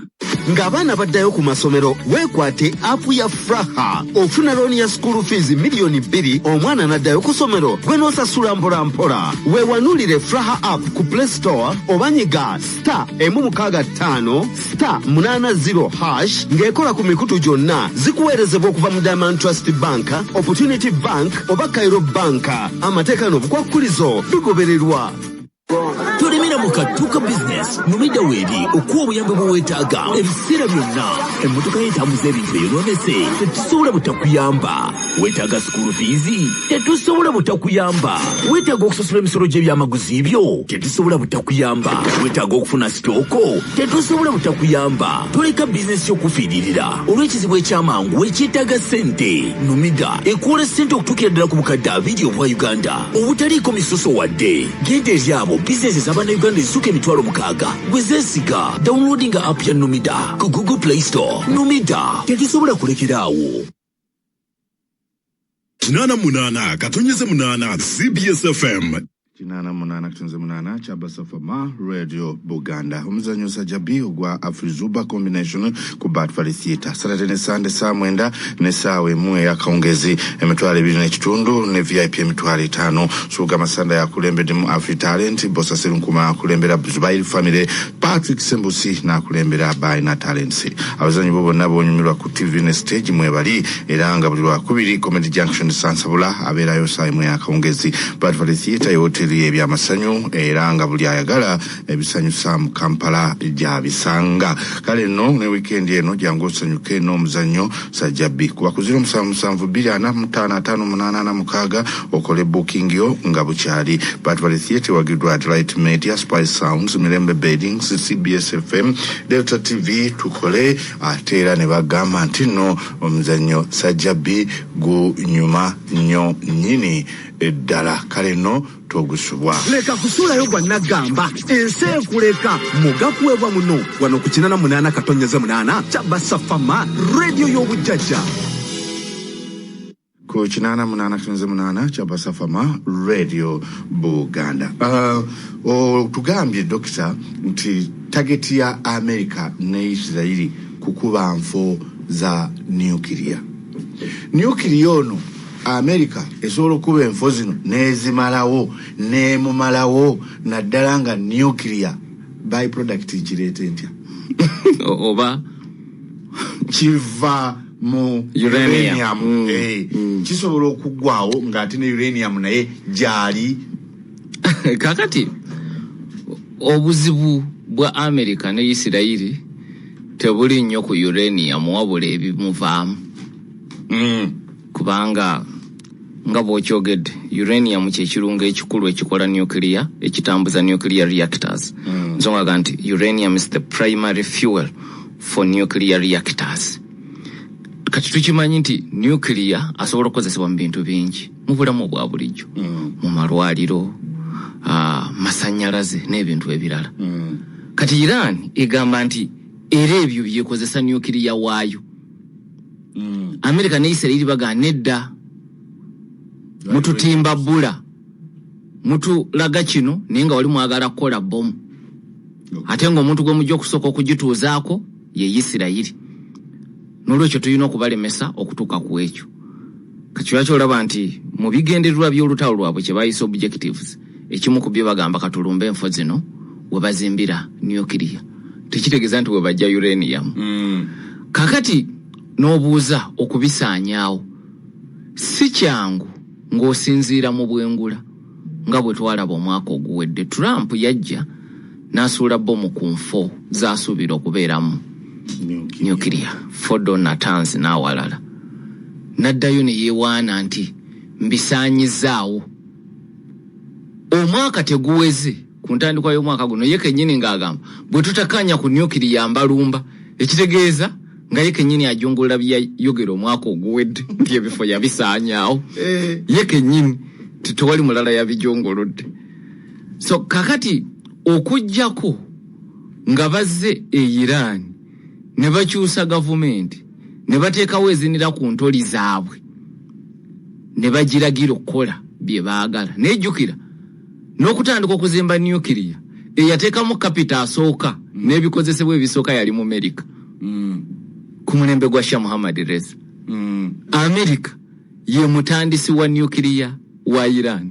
S13: Ng'abaana baddayo ku masomero, weekwate app ya Furaha. Ofuna looni ya school fees 2 miliyoni, omwana n'addayo ku ssomero, gwe n'osasula mpolampola. Weewanulire Furaha app ku Play Store oba nyiga *165*80# ng'ekola ku mikutu gyonna. Zikuweerezebwa okuva mu Diamond Trust Bank, Opportunity Bank oba Cairo Bank. Amateeka n'obukwakkulizo bigobererwa.
S12: Tolemera mu katuuka bizinesi. Numida weeri okuwa obuyambi bwe weetaaga ebiseera byonna. Emmotoka yeetambuza ebintu eyonoonese? Tetusobola butakuyamba. Weetaaga school fees? Tetusobola butakuyamba. Weetaaga okusasula emisolo gy'ebyamaguzi byo? Tetusobola butakuyamba. Weetaaga okufuna stock? Tetusobola butakuyamba. Toleka bizinesi y'okufiiririra olw'ekizibu eky'amangu ekyetaaga ssente. Numida ekuwola ssente okutuukira ddala ku 20,000 obwa Uganda obutaliiko misoso wadde. Genda eri abo bizinesi ez'abannayuganda ezisuka 60,000 gwe zeesiga. Downloadinga app ya Numida ku Google Play Store. Numida, tetusobola kulekeraawo.
S4: 88.8 CBS FM.
S1: 88.8 Kyabasafama, Radio Buganda. Omuzanyo Sajabi ogwa Afrizuba Combination ku Bat Valley Theatre, Saturday ne Sunday, saa 9 ne saawa 1 eyakawungezi, 25,000 ne VIP 50,000. Suga Masanda yakulembeddemu Afri Talent, Bosa Serunkuma akulembera Zubair Family, Patrick Sembusi n'akulembera Baina Talents. Abazanyi bo bonna bonyumirwa ku TV ne stage mwebali, era nga buli lwakubiri Comedy Junction Sansabula abeerayo saa 1 yakawungezi. Bat Valley Theatre ye hoteri ebyamasanyu, era nga buli ayagala ebisanyusa mu Kampala gyabisanga. Kale nno ne weekend eno jangu osanyuke n'omuzannyo Sajjabbi. Kuba ku 0772455846 okole booking yo nga bukyali. Bat Valley Theatre wagiddwa Adlight Media, Spice Sounds, Mirembe Beddings, CBS FM, Delta TV, tukole. Ate era ne bagamba nti nno omuzannyo Sajjabbi gunyuma nnyo nnyini eddala. Kale nno togusubwa.
S5: Leka kusuulayo gwa naggamba, ensi ekuleka mugakuweebwa muno wano ku 88.8 Kyabasafama, rediyo y'obujjajja.
S1: Ku 88.8 Kyabasafama, Radio Buganda. Tugambye dokita nti target ya America ne Israeli kukuba nfo za nuclear. Nuclear ono America esobola okukuba enfo zino n'ezimalawo n'emumalawo, naddala nga nuclear by product nkireete ntya?
S2: Oba
S1: kiva mu
S2: uranium.
S1: Uranium. Kisobola okuggwawo ng'ate ne uranium naye gyali.
S2: Kakati obuzibu bwa America ne Isirayiri tebuli nnyo ku uranium, wabula ebimuvaamu, kubanga nga bw'okyogedde, uranium kyekirungo ekikulu ekikola nuclear, ekitambuza nuclear reactors. Nsonga ga nti uranium is the primary fuel for nuclear reactors. Kati tukimanyi nti nuclear asobola okukozesebwa mu bintu bingi mu bulamu obwa bulijjo, mu malwaliro, masanyalaze n'ebintu ebirala. Kati Iran egamba nti era ebyo byekozesa nuclear waayo. America ne Israeli bagaa nedda, mututimba bbula, mutulaga kino, naye nga wali mwagala kukola bomu, ate ng'omuntu gwe mujja okusooka okugituuzaako ye Isirayiri. N'olwekyo tulina okubalemesa okutuuka ku ekyo. Kati lwaki olaba nti mu bigendererwa by'olutalo lwabwe kye bayise objectives, ekimu ku byo bagamba katulumbe enfo zino we bazimbira nuclear, tekitegeeza nti we bajja uranium. Kakati n'obuuza, okubisaanyaawo si kyangu ng'osinziira mu bwengula nga bwe twalaba omwaka oguwedde. Trump yajja n'asuula bomu ku nfo z'asuubira okubeeramu nuclear, Fordo, Natanz n'awalala, n'addayo ne yeewaana nti mbisaanyizaawo. Omwaka teguweze, ku ntandikwa y'omwaka guno, ye kennyini ng'agamba bwe tutakanya ku nuclear mbalumba, ekitegeeza nga ye kennyini ajungulula byeyayogera omwaka oguwedde nti ebifo yabisaanyaawo ye kennyini, tewali mulala yabijunguludde. So kakati okuggyako nga bazze e Iran ne bakyusa gavumenti ne bateekawo ezinira ku ntoli zaabwe ne bagiragira okukola bye baagala, naye jjukira n'okutandika okuzimba nuclear eyateekamu capital asooka n'ebikozesebwa ebisooka yali mu America ku mulembe gwa Shah Muhammad Reza. America ye mutandisi wa nuclear wa Iran,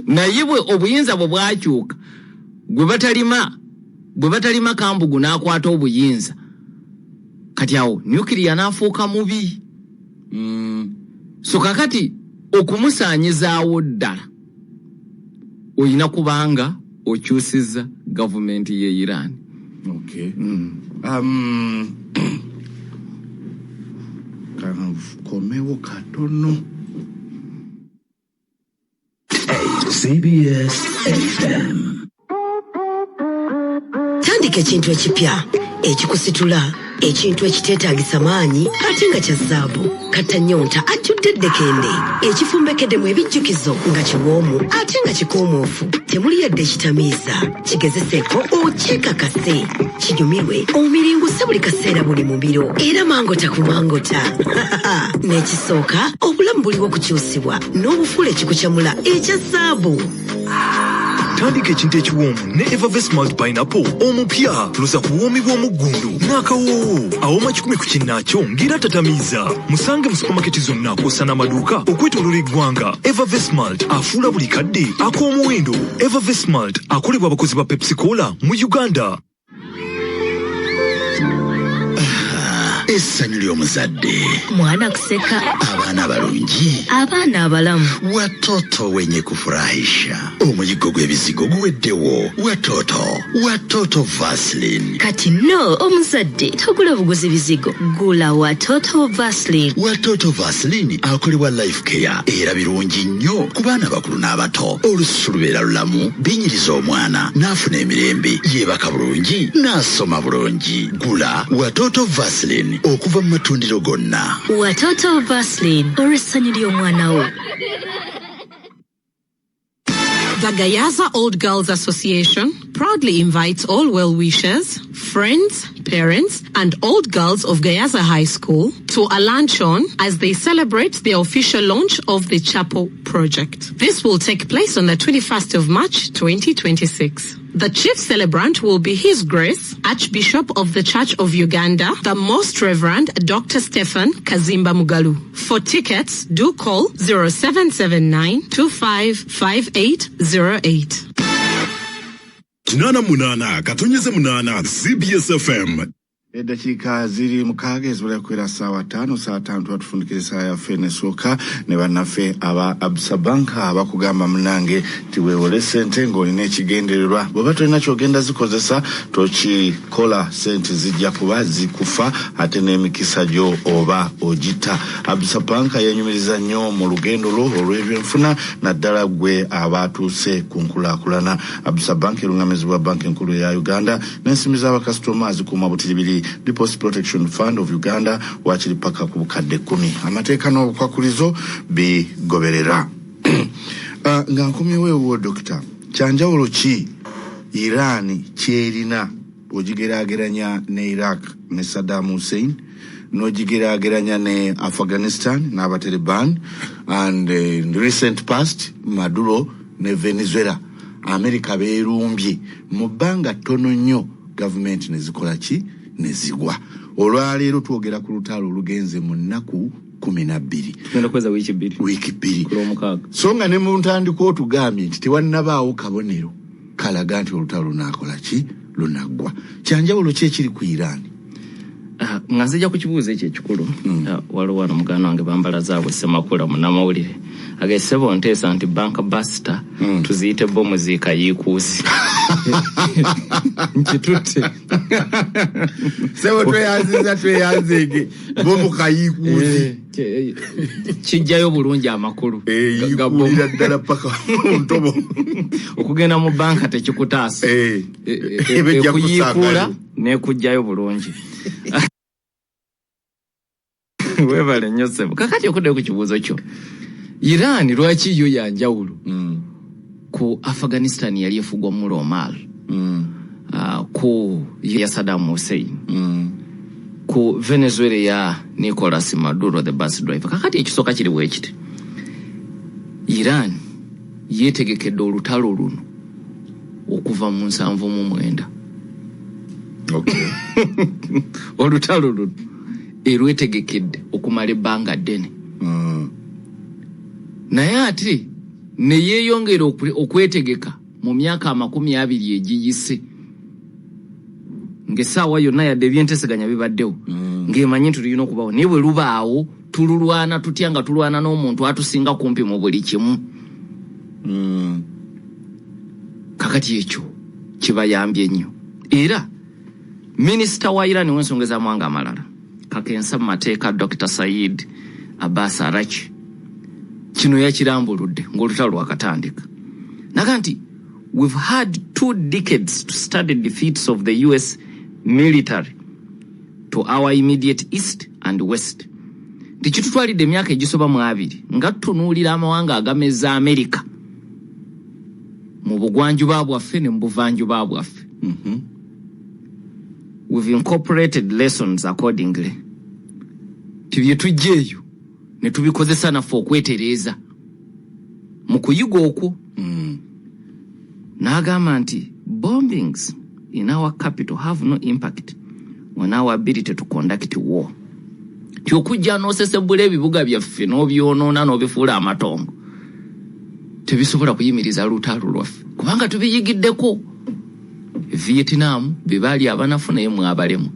S2: naye bwe obuyinza bwe bwakyuka, gwe batalima kambugu n'akwata obuyinza, kati awo nuclear n'afuuka mubi. So kakati okumusaanyizaawo ddala olina kubanga okyusiza gavumenti ye Iran.
S1: Okay. Kankomewo katono.
S12: CBS FM.
S14: Tandika ekintu ekipya ekikusitula, ekintu ekiteetaagisa maanyi ate nga kya zaabu. Kattanyonta ajjudde eddekende ekifumbekeddemu ebijjukizo, nga kiwoomu ate nga kikuumuufu, temuli yadde ekitamiiza. Kigezeseeko okyekakase, kinyumirwe, omiringuse buli kaseera, buli mumiro, era mangota ku mangota. N'ekisooka, obulamu buliwo kukyusibwa n'obufuula ekikukyamula ekya zaabu.
S15: Tandika ekintu ekiwoomu ne Evervest Malt Pineapple omupya. Luza ku buwoomi bw'omuggundu n'akawoowo. Awooma 100 ku kinnaakyo ng'era tatamiiza. Musange mu supamaketi zonna kw'ossa n'amaduuka okwetooloola eggwanga. Evervest Malt afuula buli kadde ak'omuwendo. Evervest Malt akolebwa abakozi ba Pepsi Cola mu Uganda.
S16: Essanyu ly'omuzadde.
S17: Mwana kuseka.
S16: Abaana abalungi.
S17: Abaana abalamu.
S16: Watoto wenye kufurahisha. Omuyiggo gw'ebizigo guweddewo. Watoto, Watoto Vaseline.
S17: Kati no omuzadde togula buguzi bizigo, gula Watoto Vaseline.
S16: Watoto Vaseline akolebwa Life Care, era birungi nnyo ku baana bakulu n'abato. Olususu lubeera lulamu, binyiriza omwana n'afuna emirembe, yeebaka bulungi n'asoma bulungi. Gula Watoto Vaseline okuva mu matundiro gonna.
S17: Watoto Vaseline, olw'essanyu ly'omwana wo.
S18: The Gayaza Old Girls Association proudly invites all well wishers, friends, parents, and old girls of Gayaza High School to a luncheon as they celebrate the official launch of the Chapel project. This will take place on the 21st of March 2026. The chief celebrant will be His Grace, Archbishop of the Church of Uganda, the Most Reverend Dr. Stephen Kazimba Mugalu. For tickets, do call 0779 255808.
S4: 88.8 CBS FM.
S1: Eddakiika ziri 6 ezibula kuwera ssaawa 5, ssaawa 5 tuba tufundikira essaawa yaffe nesooka ne bannaffe aba Absa Bank abakugamba munnange ti weewole ssente ng'olina ekigendererwa. Bw'oba tolina ky'ogenda zikozesa tokikola, ssente zijja kuba zikufa ate n'emikisa gyo oba ogita. Absa Bank yenyumiriza nnyo mu lugendo lwo olw'ebyenfuna naddala ggwe abaatuuse ku nkulaakulana. Absa Bank erungamizibwa Banka Enkulu eya Uganda n'ensimbi z'abakasitoma zikuuma butiribiri. Deposit Protection Fund of Uganda wakiri paka ku bukadde 10. Amateeka n'obukwakulizo bigoberera. Nga nkomyewo ewuwo dokita, kyanjawulo ki Iran kyerina ogigeraageranya ne Iraq ne Saddam Hussein, n'ogigeraageranya ne Afghanistan n'Abataliban, and in the recent past Maduro ne Venezuela? America beerumbye mu bbanga ttono nnyo, gavumenti ne zikola ki? Ne zigwa. Olwaleero twogera ku lutalo olugenze mu nnaku 12.
S2: Tugenda kuweza wiiki 2.
S1: Wiiki 2.
S2: Ku Lwomukaaga.
S1: So nga ne mu ntandikwa otugambye nti tewannabaawo kabonero kalaga nti olutalo lunaakola ki, lunaggwa. Kyanjawulo ki ekiri ku Iran?
S2: Nga nzija ku kibuuzo ekyo ekikulu, waliwo wano muganda wange bambala zaabwe Ssemakula munnamawulire agee ssebo nteesa nti bank buster tuziyite bomu ziikayiikuuzi. Nkitutte.
S1: Ssebo tweyanziza tweyanzeege bomu kayiikuuzi.
S2: Kijjayo bulungi amakulu.
S1: Yiikuulira ddala paka mu ntobo.
S2: Okugenda mu banka tekikutaasa.
S1: Ebejja
S2: Ekuyiikuula
S1: kusaagayo.
S2: N'ekujjayo bulungi. Weebale nnyo ssebo. Kakati okuddayo ku kibuuzo kyo, Iran lwaki yo ya njawulo ku Afghanistan yali efugwa Mullah Omar, ku ya Saddam Hussein, ku Venezuela ya Nicolas Maduro the bus driver? Kakati ekisooka kiri bwe kiti, Iran yeetegekedde olutalo luno okuva mu 79. Olutalo luno erwetegekedde okumala ebbanga ddene, naye ate ne yeeyongera okwetegeka mu myaka 20 egiyise, ng'essaawa yonna yadde ebyenteseganya bibaddewo, ng'emanyi nti tulina okubawo, naye bwe lubaawo tululwana tutya nga tulwana n'omuntu atusinga kumpi mu buli kimu? Kakati ekyo kibayambye nnyo. Era minisita wa Iran w'ensonga z'amawanga amalala kakensa mu mateeka Dr. Said Abbas Arachi kino yakirambuludde ng'olutalo lwakatandika, naga nti we've had 2 decades to study defeats of the US military to our immediate east and west. Nti kitutwalidde emyaka egisoba mu 20 nga tutunuulira amawanga agameza Amerika mu bugwanjuba bwaffe ne mu buvanjuba bwaffe. We've incorporated lessons accordingly. Ti bye tujja eyo ne tubikozesa naffe okwetereeza mu kuyiga okwo. N'agamba nti bombings in our capital have no impact on our ability to conduct war. Ti okujja n'osesebbula ebibuga byaffe n'obyonoona n'obifuula amatongo tebisobola kuyimiriza lutalo lwaffe, kubanga tubiyigiddeko. Vietnam be baali abanafu naye mwabalemwa,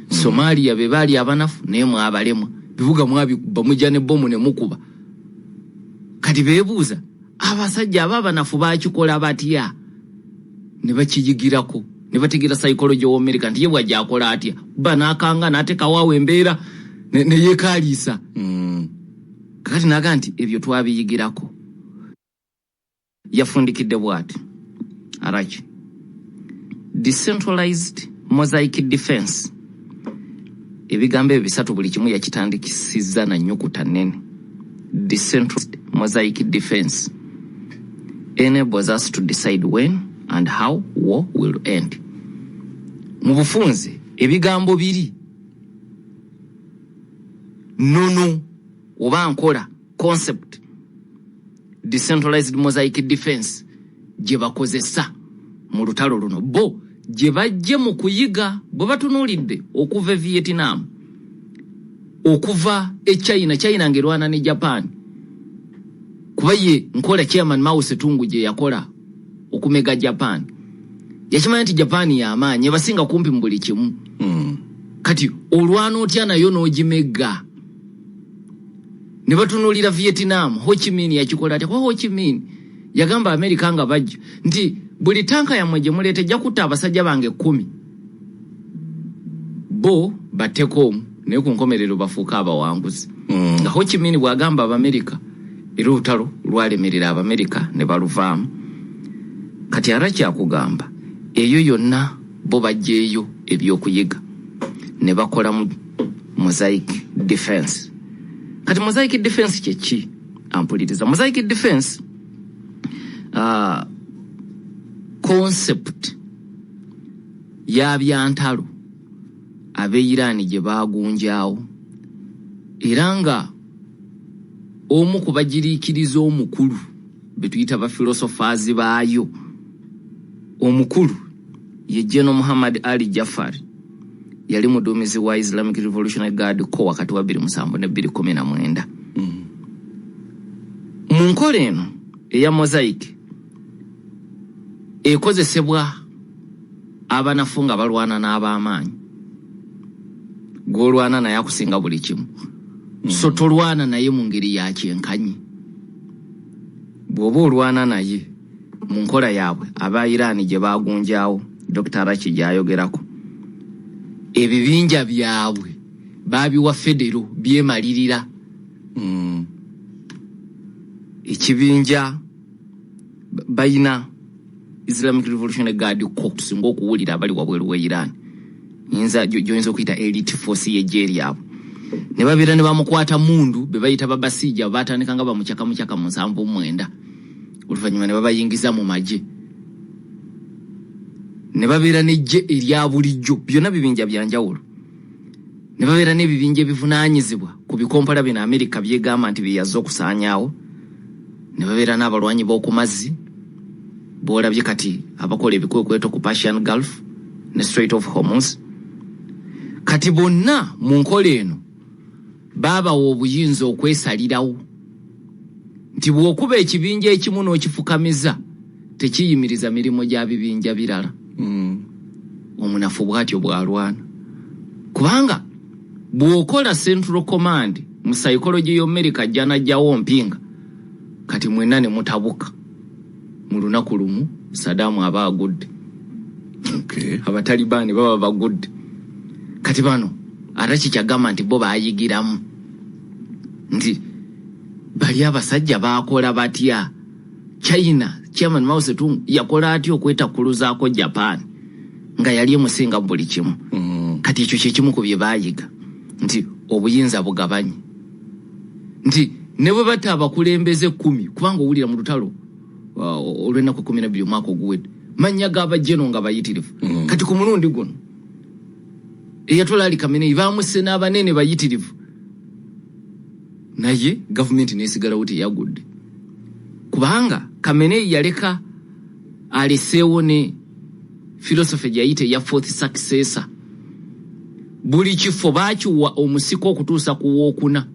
S2: Somalia be baali abanafu naye mwabalemwa, bibuga mwabikuba mujja ne bomu ne mukuba. Kati beebuuza abasajja aba abanafu bakikola batya? Ne bakiyigirako ne bategeera psychology wa America nti ye bw'ajja akola atya, kuba n'akanga n'ateekawo awo embeera ne yeekaaliisa. Kakati n'aga nti ebyo twabiyigirako. Yafundikidde bw'ati Araki, decentralized mosaic defense. Ebigambo ebyo bisatu buli kimu yakitandikisizza na nnyukuta nnene. Decentralized mosaic defense enables us to decide when and how war will end. Mu bufunze ebigambo biri nnono oba nkola concept decentralized mosaic defense gye bakozesa Mu lutalo luno bo gye bajje mu kuyiga bwe batunuulidde okuva e Vietnam, okuva e China, China ng'erwana ne Japan, kuba ye nkola Chairman Mao Zedong gye yakola okumega Japan. Yakimanya nti Japan y'amaanyi ebasinga kumpi mu buli kimu. Kati olwana otya nayo n'ogimegga? Ne batunuulira Vietnam, Ho Chi Minh yakikola atya? Kuba Ho Chi Minh yagamba Amerika nga bajja nti buli tanka yammwe gye muleeta ejja kutta abasajja bange 10, bo batteko omu, naye ku nkomerero bafuuke abawanguzi. Nga Ho Chi Minh bw'agamba Abamerika, era olutalo lwalemerera Abamerika ne baluvaamu. Kati arakyakugamba eyo yonna bo bajjeeyo ebyokuyiga ne bakola mu mosaic defense. Kati mosaic defense kyeki? Ampuliriza, mosaic defense concept ya byantalo ab'e Iran gye baagunjaawo, era nga omu ku bagiriikiriza omukulu be tuyita bafilosofazi baayo omukulu ye General Muhammad Ali Jafar, yali muduumizi wa Islamic Revolutionary Guard Corps wakati wa 27 ne 219. Mu nkola eno eya mosaic ekozesebwa abanafu nga balwana n'ab'amaanyi, gw'olwana naye akusinga buli kimu, so tolwana naye mu ngeri ya kyenkanyi. Bw'oba olwana naye mu nkola yaabwe aba Iran gye bagunjaawo, Dr Raki gy'ayogerako, ebibinja byabwe baabiwa federo byemalirira. Ekibinja bayina Islamic Revolutionary Guard Corps, tusinga okuwulira abali wabweru we Iran, nyinza gyoyinza okuyita elite force y'eggye lyabwe, ne babeera ne bamukwata mundu be bayita babasiija, batandika nga bamucyaka mucyaka mu 79, oluvannyuma ne babayingiza mu magye ne babeera n'eggye erya bulijjo. Byonna bibinja bya njawulo. Ne babeera n'ebibinja ebivunaanyizibwa ku bikompola bino Amerika byegamba nti bye yazze okusaanyaawo, ne babeera n'abalwanyi b'oku mazzi b'olabye kati abakola ebikwekweto ku Persian Gulf ne Strait of Hormuz. Kati bonna mu nkola eno baabawa obuyinza okwesalirawo nti bw'okuba ekibinja ekimu n'okifukamiza tekiyimiriza mirimu gya bibinja birala. Omunafu bw'atyo bw'alwana, kubanga bw'okola central command mu psychology y'Omerika ajja n'ajjawo mpinga, kati mwenna ne mutabuka mu lunaku lumu. Saddam aba agudde, Abatalibaani baba bagudde. Kati bano ate kikyagamba nti bo baayigiramu nti bali abasajja baakola batya? China, Chairman Mao Zedong yakola atya okwetakkuluzaako Japan nga yali emusinga buli kimu? Kati ekyo kyekimu ku bye baayiga nti obuyinza bugabanye, nti ne bwe batta abakulembeze 10, kubanga owulira mu lutalo olw'ennaku 12 omwaka oguwedde mannya g'abajeno nga bayitirivu. Kati ku mulundi guno Ayatollah Ali Khamenei bamusse n'abanene bayitirivu, naye gavumenti nesigalawo teyagudde, kubanga Khamenei yaleka aleseewo ne philosophy gyeyayita eya fourth successor. Buli kifo baakiwa omusika okutuusa ku wookuna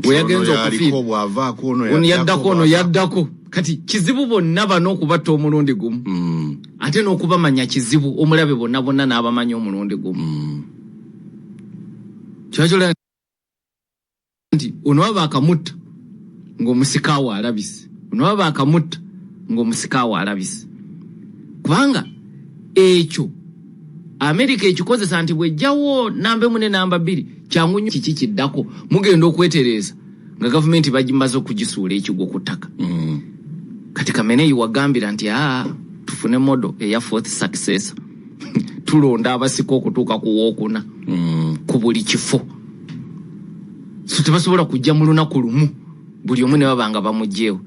S2: weyagenza okufiira.
S1: Bw'avaako ono.
S2: Ono yaddako, ono yaddako. Kati kizibu bonna bano okubatta omulundi gumu, ate n'okubamanya kizibu, omulabe bonna bonna n'abamanya omulundi gumu. Kyakyola nti ono baba akamutta ng'omusikaawo alabise, ono baba akamutta ng'omusikaawo alabise, kubanga ekyo Amerika ekikozesa nti bwejjawo namba emu ne namba 2 kyangu nnyo kiki kiddako, mugenda okwetereeza nga gavumenti bagimaze okugisuula ekigwo ku ttaka. Kati Khamenei wagambira nti aa, tufune model eya fourth successor, tulonda abasika okutuuka ku wookuna ku buli kifo, so tebasobola kujja mu lunaku lumu buli omu ne baba nga bamugjeewo.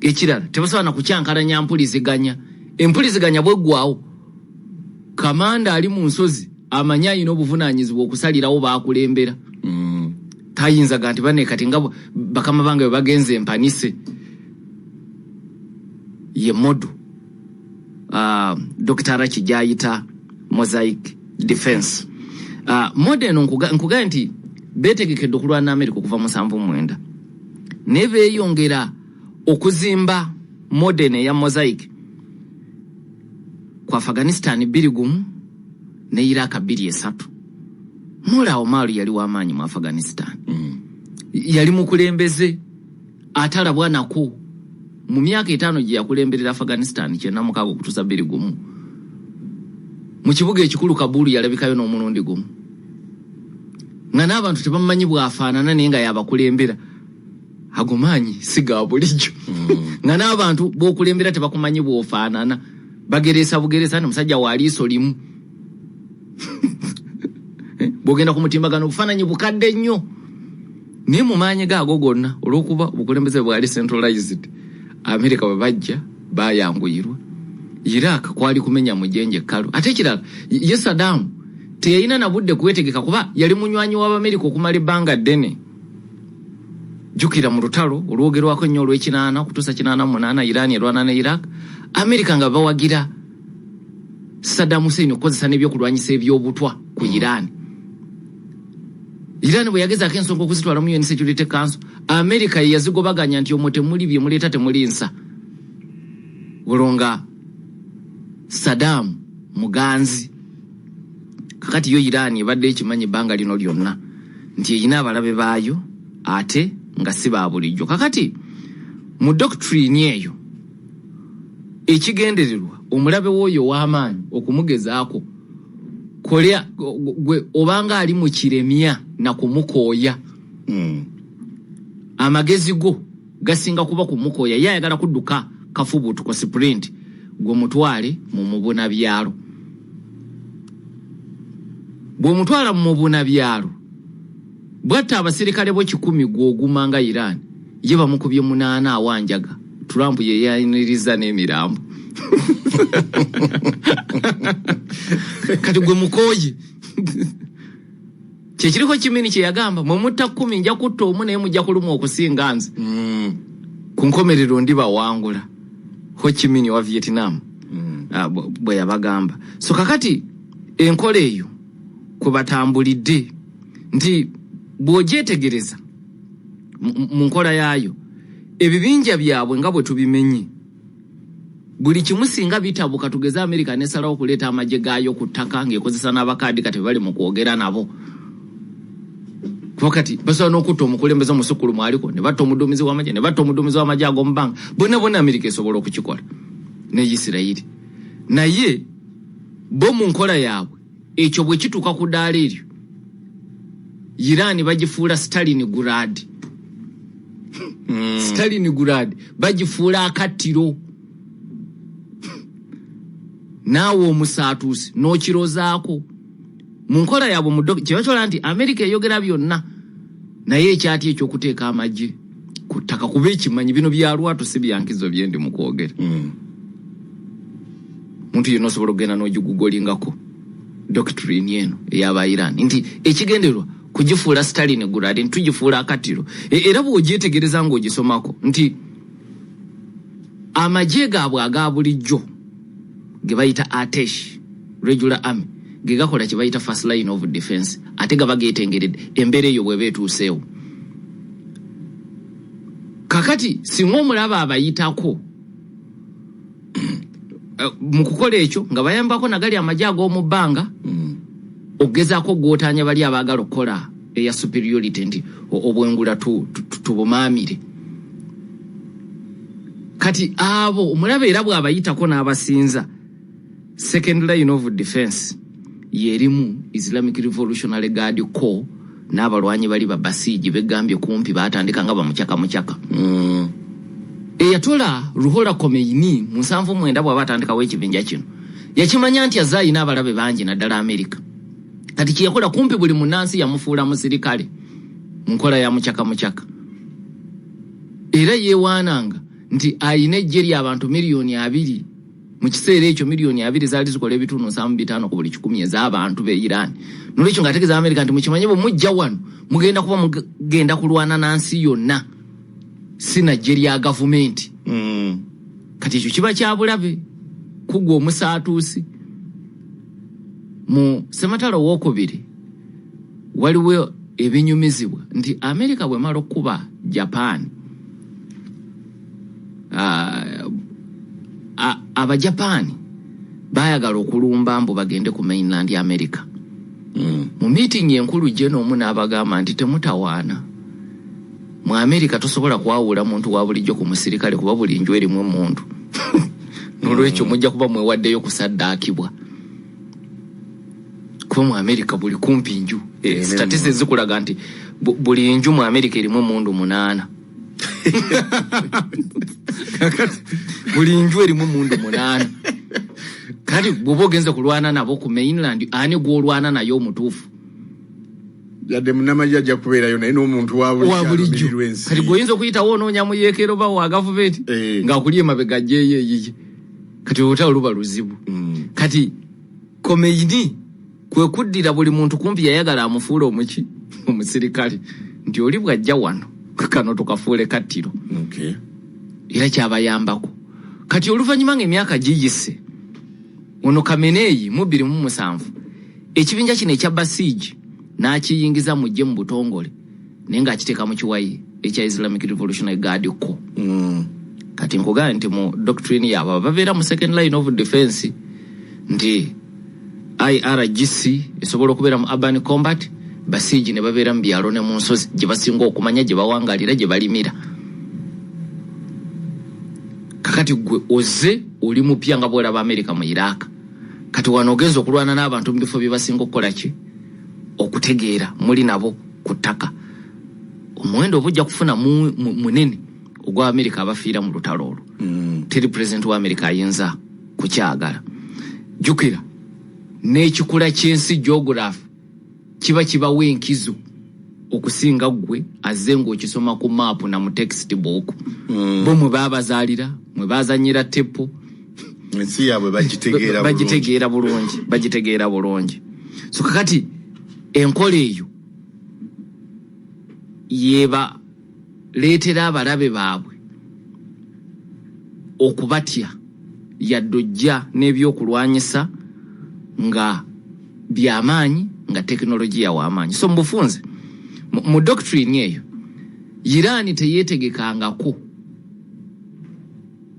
S2: Ekirala, tebasobola na kukyankalanya mpuliziganya. Empuliziganya bweggwawo, kamanda ali mu nsozi amanyi alina obuvunaanyizibwa okusalirawo bakulembera. Tayinza ga nti bane kati nga bakama bange bwe bagenze empanise ye model. Dr. Raki gyayita mosaic defense. Model eno nkugaye nti beetegekedde okulwana America okuva mu 79, naye beeyongera okuzimba model eya mosaic ku Afghanistan 2-1 ne Iraq 2-3. Mullah Omar yali w'amaanyi mu Afghanistan. Yali mukulembeze atalabwa nako mu myaka 5 gye yakulemberera Afghanistan, 96 okutuusa 2-1. Mu kibuga ekikulu Kabul yalabikayo n'omulundi gumu, nga n'abantu tebamumanyi bw'afaanana, naye nga yabakulembera. Ago maanyi si ga bulijjo, nga n'abantu b'okulembera tebakumanyi bw'ofaanana, bagereesa bugereesa nti musajja wa liiso limu. Bw'ogenda ku mutimbagano obufaananyi bukadde nnyo, naye mu maanyi gaago gonna, olw'okuba obukulembeze bwali centralized, Amerika bwe bajja bayanguyirwa. Iraq kwali kumenya mujenje ekkalu. Ate ekirala, ye Saddam teyalina na budde kwetegeka, kuba yali munywanyi w'Abamerika okumala ebbanga ddene. Jjukira mu lutalo olwogerwako ennyo olw'ekinaana okutuusa 88, Iran erwana ne Iraq, Amerika nga bawagira Saddam Hussein okukozesa n'ebyokulwanyisa ebyobutwa ku Iran. Iran bwe yagezaako ensonga okuzitwala mu UN Security Council, Amerika ye yazigobaganya nti omwo temuli bye muleeta, temuli nsa. Olwo nga Saddam muganzi. Kakati yo Iran ebadde ekimanyi ebbanga lino lyonna nti erina abalabe baayo ate nga si ba bulijjo. Kakati mu doctrine eyo, ekigendererwa omulabe w'oyo ow'amaanyi okumugezaako kolya gwe obanga ali mu kiremya na kumukooya. Amagezi go gasinga kuba kumukooya. Ye ayagala kudduka kafubutuko, sprint, gwe mutwale mu mubuna byalo. Bw'omutwala mu mubuna byalo, bwatta abasirikale bo 100, gw'oguma nga Iran, ye bamukubye 8 awanjaga. Trump ye yaniriza n'emirambo. Kati gwe mukooye. Kyekiriko kimini kye yagamba, mwe mutta 10, nja kutta omu, naye mujja kulumwa okusinga nze. Ku nkomerero ndibawangula. Ho Chi Minh wa Vietnam bwe yabagamba. So kakati enkola eyo kwe batambulidde, nti bw'ogyetegereza mu nkola yaayo, ebibinja byabwe nga bwe tubimenye, buli kimu singa bitabuka, tugeze Amerika nesalawo okuleeta amagye gaayo ku ttaka ng'ekozesa n'abakaadi, kati bali mu kwogera nabo, kuba kati basobola n'okutta omukulembeze omusukkulumu aliko, ne batta omuduumizi w'amagye, ne batta omuduumizi w'amagye ag'omubanga, bonna bonna Amerika esobola okukikola ne Isirayiri. Naye bo mu nkola yaabwe, ekyo bwe kituuka ku ddaala eryo, Iran bagifuula Stalingrad. Stalingrad bagifuula akattiro, naawe omusaatuusi n'okirozaako. Mu nkola yaabwe, kyebakyola nti Amerika eyogera byonna, naye ekyati ekyokuteeka amagye ku ttaka, kuba ekimanyi bino bya lwatu, si byankizo byendi mu kwogera. Muntu yenna osobola okugenda n'ogigugolingako doctrine eno ey'aba Iran, nti ekigendererwa kugifuula Stalingrad, nti tugifuula akattiro. Era bw'ogyetegereza ng'ogisomako nti amagye gaabwe aga bulijjo ge bayita Artesh, regular army, ge gakola kye bayita first line of defense, ate gaba geetengeredde embeera eyo bw'eba etuuseewo. Kakati singa omulaba abayitako mu kukola ekyo, nga bayambako nagali amagye ag'omu bbanga okugezaako okugootaanya bali abaagala okukola eya superiority, nti obwengula tubumaamire. Kati abo omulabe era bw'abayitako n'abasinza, second line of defense yerimu Islamic Revolutionary Guard Corps n'abalwanyi bali babasiigi begambye kumpi batandika nga bamucyaka mucyaka. Eyatola Ruhollah Khomeini mu 79 bw'aba atandikawo ekibinja kino, yakimanya nti azze alina abalabe bangi, naddala Amerika. Kati kyeyakola, kumpi buli munnansi yamufuula musirikale mu nkola ya mucyaka mucyaka. Era yeewaananga nti ayina eggye ly'abantu miliyoni 20. Mu kiseera ekyo miliyoni 20 zaali zikola 75% ku buli 100 ez'abantu b'e Iran. Nolwekyo ng'ategeeza Amerika nti mukimanye, bwe mujja wano mugenda kuba mugenda kulwana na nsi yonna, si na ggye lya gavumenti. Kati ekyo kiba kya bulabe. Kugwa omusaatuusi mu ssematalo owokubiri, waliwo ebinyumizibwa nti Amerika bwemala okukuba Japan, Abajapaani bayagala okulumba mbu bagende ku mainland America. Mu meeting enkulu gye n'omu n'abagamba nti temutawaana, mu Amerika tosobola kwawula muntu wa bulijjo ku musirikale, kuba buli nju erimu emundu, nolwekyo mujja kuba mwewaddeyo kusaddaakibwa, kuba mu Amerika buli kumpi nju, statistics zikulaga nti buli nju mu Amerika erimu emundu munaana. Kakati buli nju erimu emundu munaana, kati bw'oba ogenze kulwana nabo ku mainland, ani gw'olwana naye omutuufu?
S1: Yadde munamagye ajja kubeerayo, naye n'omuntu wa
S2: wa bulijjo
S1: alumirirwa ensi.
S2: Kati gweoyinza okuyitawo onoonya muyeekero ba wa gavumenti ng'akuli emabega ajjeeyo eyiye. Kati olutalo luba luzibu. Kati Khomeini kwe kuddira buli muntu kumpi yayagala amufuule omuki, omusirikale, nti oli bw'ajja wano kano tukafuule kattiro. Era kyabayambako. Kati oluvannyuma ng'emyaka giyise, ono Khamenei mu 2007 ekibinja kino ekya Basiiji n'akiyingiza mu ggye mu butongole, naye ng'akiteeka mu kiwayi ekya Islamic Revolutionary Guard Corps. Kati nkugamba nti mu doctrine yaabwe babeera mu second line of defense, nti IRGC esobola okubeera mu urban combat, Basiiji ne babeera mu byalo ne mu nsozi gye basinga okumanya, gye bawangalira, gye balimira. Kakati gwe ozze oli mupya, nga bwolaba Amerika mu Iraq, kati wano ogenza okulwana n'abantu mu bifo bye basinga okukola ki, okutegeera, muli nabo ku ttaka, omuwendo oba ojja kufuna munene ogwa Amerika abafiira mu lutalo olwo. Teri pulezidenti wa Amerika ayinza kukyagala. Jjukira n'ekikula ky'ensi, geography, kiba kibawa enkizo okusinga ggwe azze ng'okisoma ku maapu na mu text book. Bo mwe baabazaalira, mwe bazanyira tepo.
S1: Ensi yaabwe bagitegeera bulungi.
S2: Bagitegeera bulungi, bagitegeera bulungi. So kakati enkola eyo yeba leetera abalabe baabwe okubatya, yadde ojja n'ebyokulwanyisa nga byamaanyi, nga tekinologiya w'amaanyi. So mu bufunze, mu doctrine eyo, Iran teyeetegekangako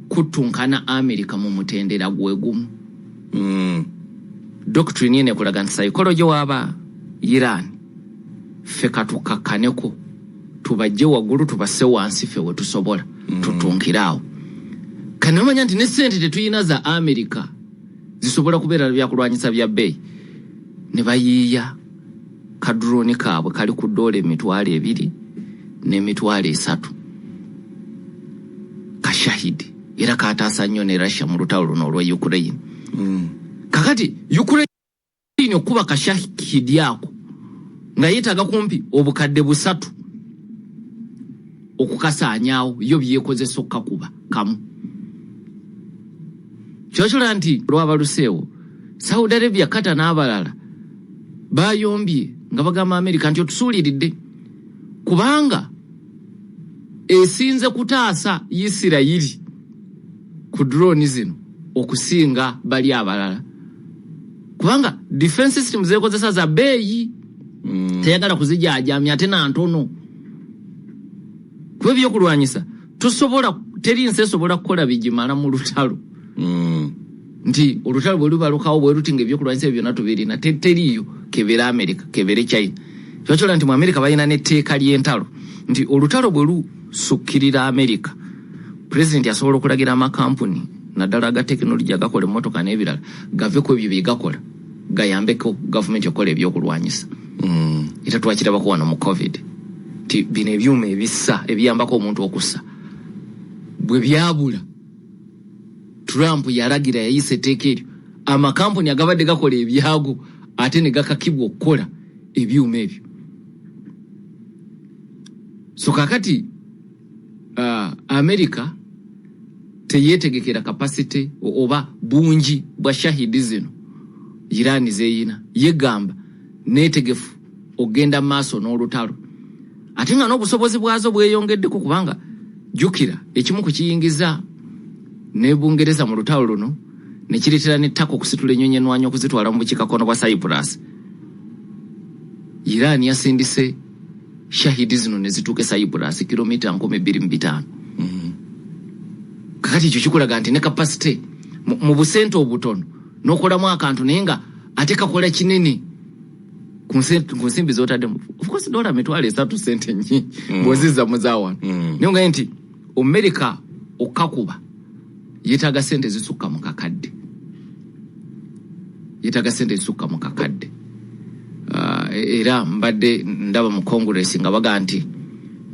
S2: kutunkana America mu mutendera gwe gumu. Doctrine eno ekulaga nti psychology w'aba Iran, ffe katukakkaneko, tubajje waggulu tubasse wansi, ffe we tusobola tutunkire awo. Kati omanya nti ne sente tetulina za America zisobola kubeera byakulwanyisa bya bbeeyi, ne bayiiya ka drone kaabwe kali ku ddoola 20,000 n'emitwalo 3, ka Shahid, era kataasa nnyo ne Russia mu lutalo luno olwa Ukraine. Kakati Ukraine okuba ka Shahid ako nga yeetaaga kumpi 3,000 okukasaanyaawo, yo byekozesa okkakuba kamu. Kyokyola nti lwabaluseewo, Saudi Arabia, Qatar n'abalala bayombye nga bagamba Amerika nti otusuuliridde, kubanga esinze kutaasa Isirayiri ku drone zino okusinga bali abalala, kubanga defense system zekozesa za bbeeyi, teyagala kuzijajamya ate nantono, kuba ebyokulwanyisa tosobola, teri nsi esobola kukola bigimala mu lutalo, nti olutalo bwe lubalukawo bwe luti nga ebyokulwanyisa ebyo byonna tubirina. Teriiyo, kebeere America, kebeere China. Kyakyola nti mu America balina n'etteeka ly'entalo, nti olutalo bwe lusukkirira America, pulezidenti asobola okulagira amakampuni naddala aga tekinologi agakola emmotoka n'ebirala gave ku ebyo bye gakola, gayambeko gavumenti okukola ebyokulwanyisa. Era twakirabako wano mu COVID nti bino ebyuma ebissa, ebiyambako omuntu okussa, bwe byabula, Trump yalagira, yayisa etteeka eryo, amakampuni agabadde gakola ebyago ate ne gakakibwa okukola ebyuma ebyo. So kakati America teyetegekera capacity oba bungi bwa Shahidi zino Iran zeyina. Yegamba netegefu ogenda maaso n'olutalo, ate nga n'obusobozi bwazo bweyongeddeko, kubanga jjukira ekimu ku kiyingiza ne Bungereza mu lutalo luno Nekireetera ne Turkey okusitula ennyonyi ennwanyi okuzitwala mu bukiikakkono bwa Cyprus. Iran yasindise Shahidi zino ne zituuka e Cyprus kilomita 2500. Kakati ekyo kikulaga nti ne kapasite mu busente obutono n'okolamu akantu naye nga ate kakola kinene ku nsimbi z'otaddemu. Of course dola 30,000 sente nnyingi bw'ozizza mu za wano. Naye ogaye nti Amerika okkakuba yeetaaga sente zisukka mu kakadde. Yeetaaga sente zisukka mu kakadde. Era mbadde ndaba mu Congress nga baga nti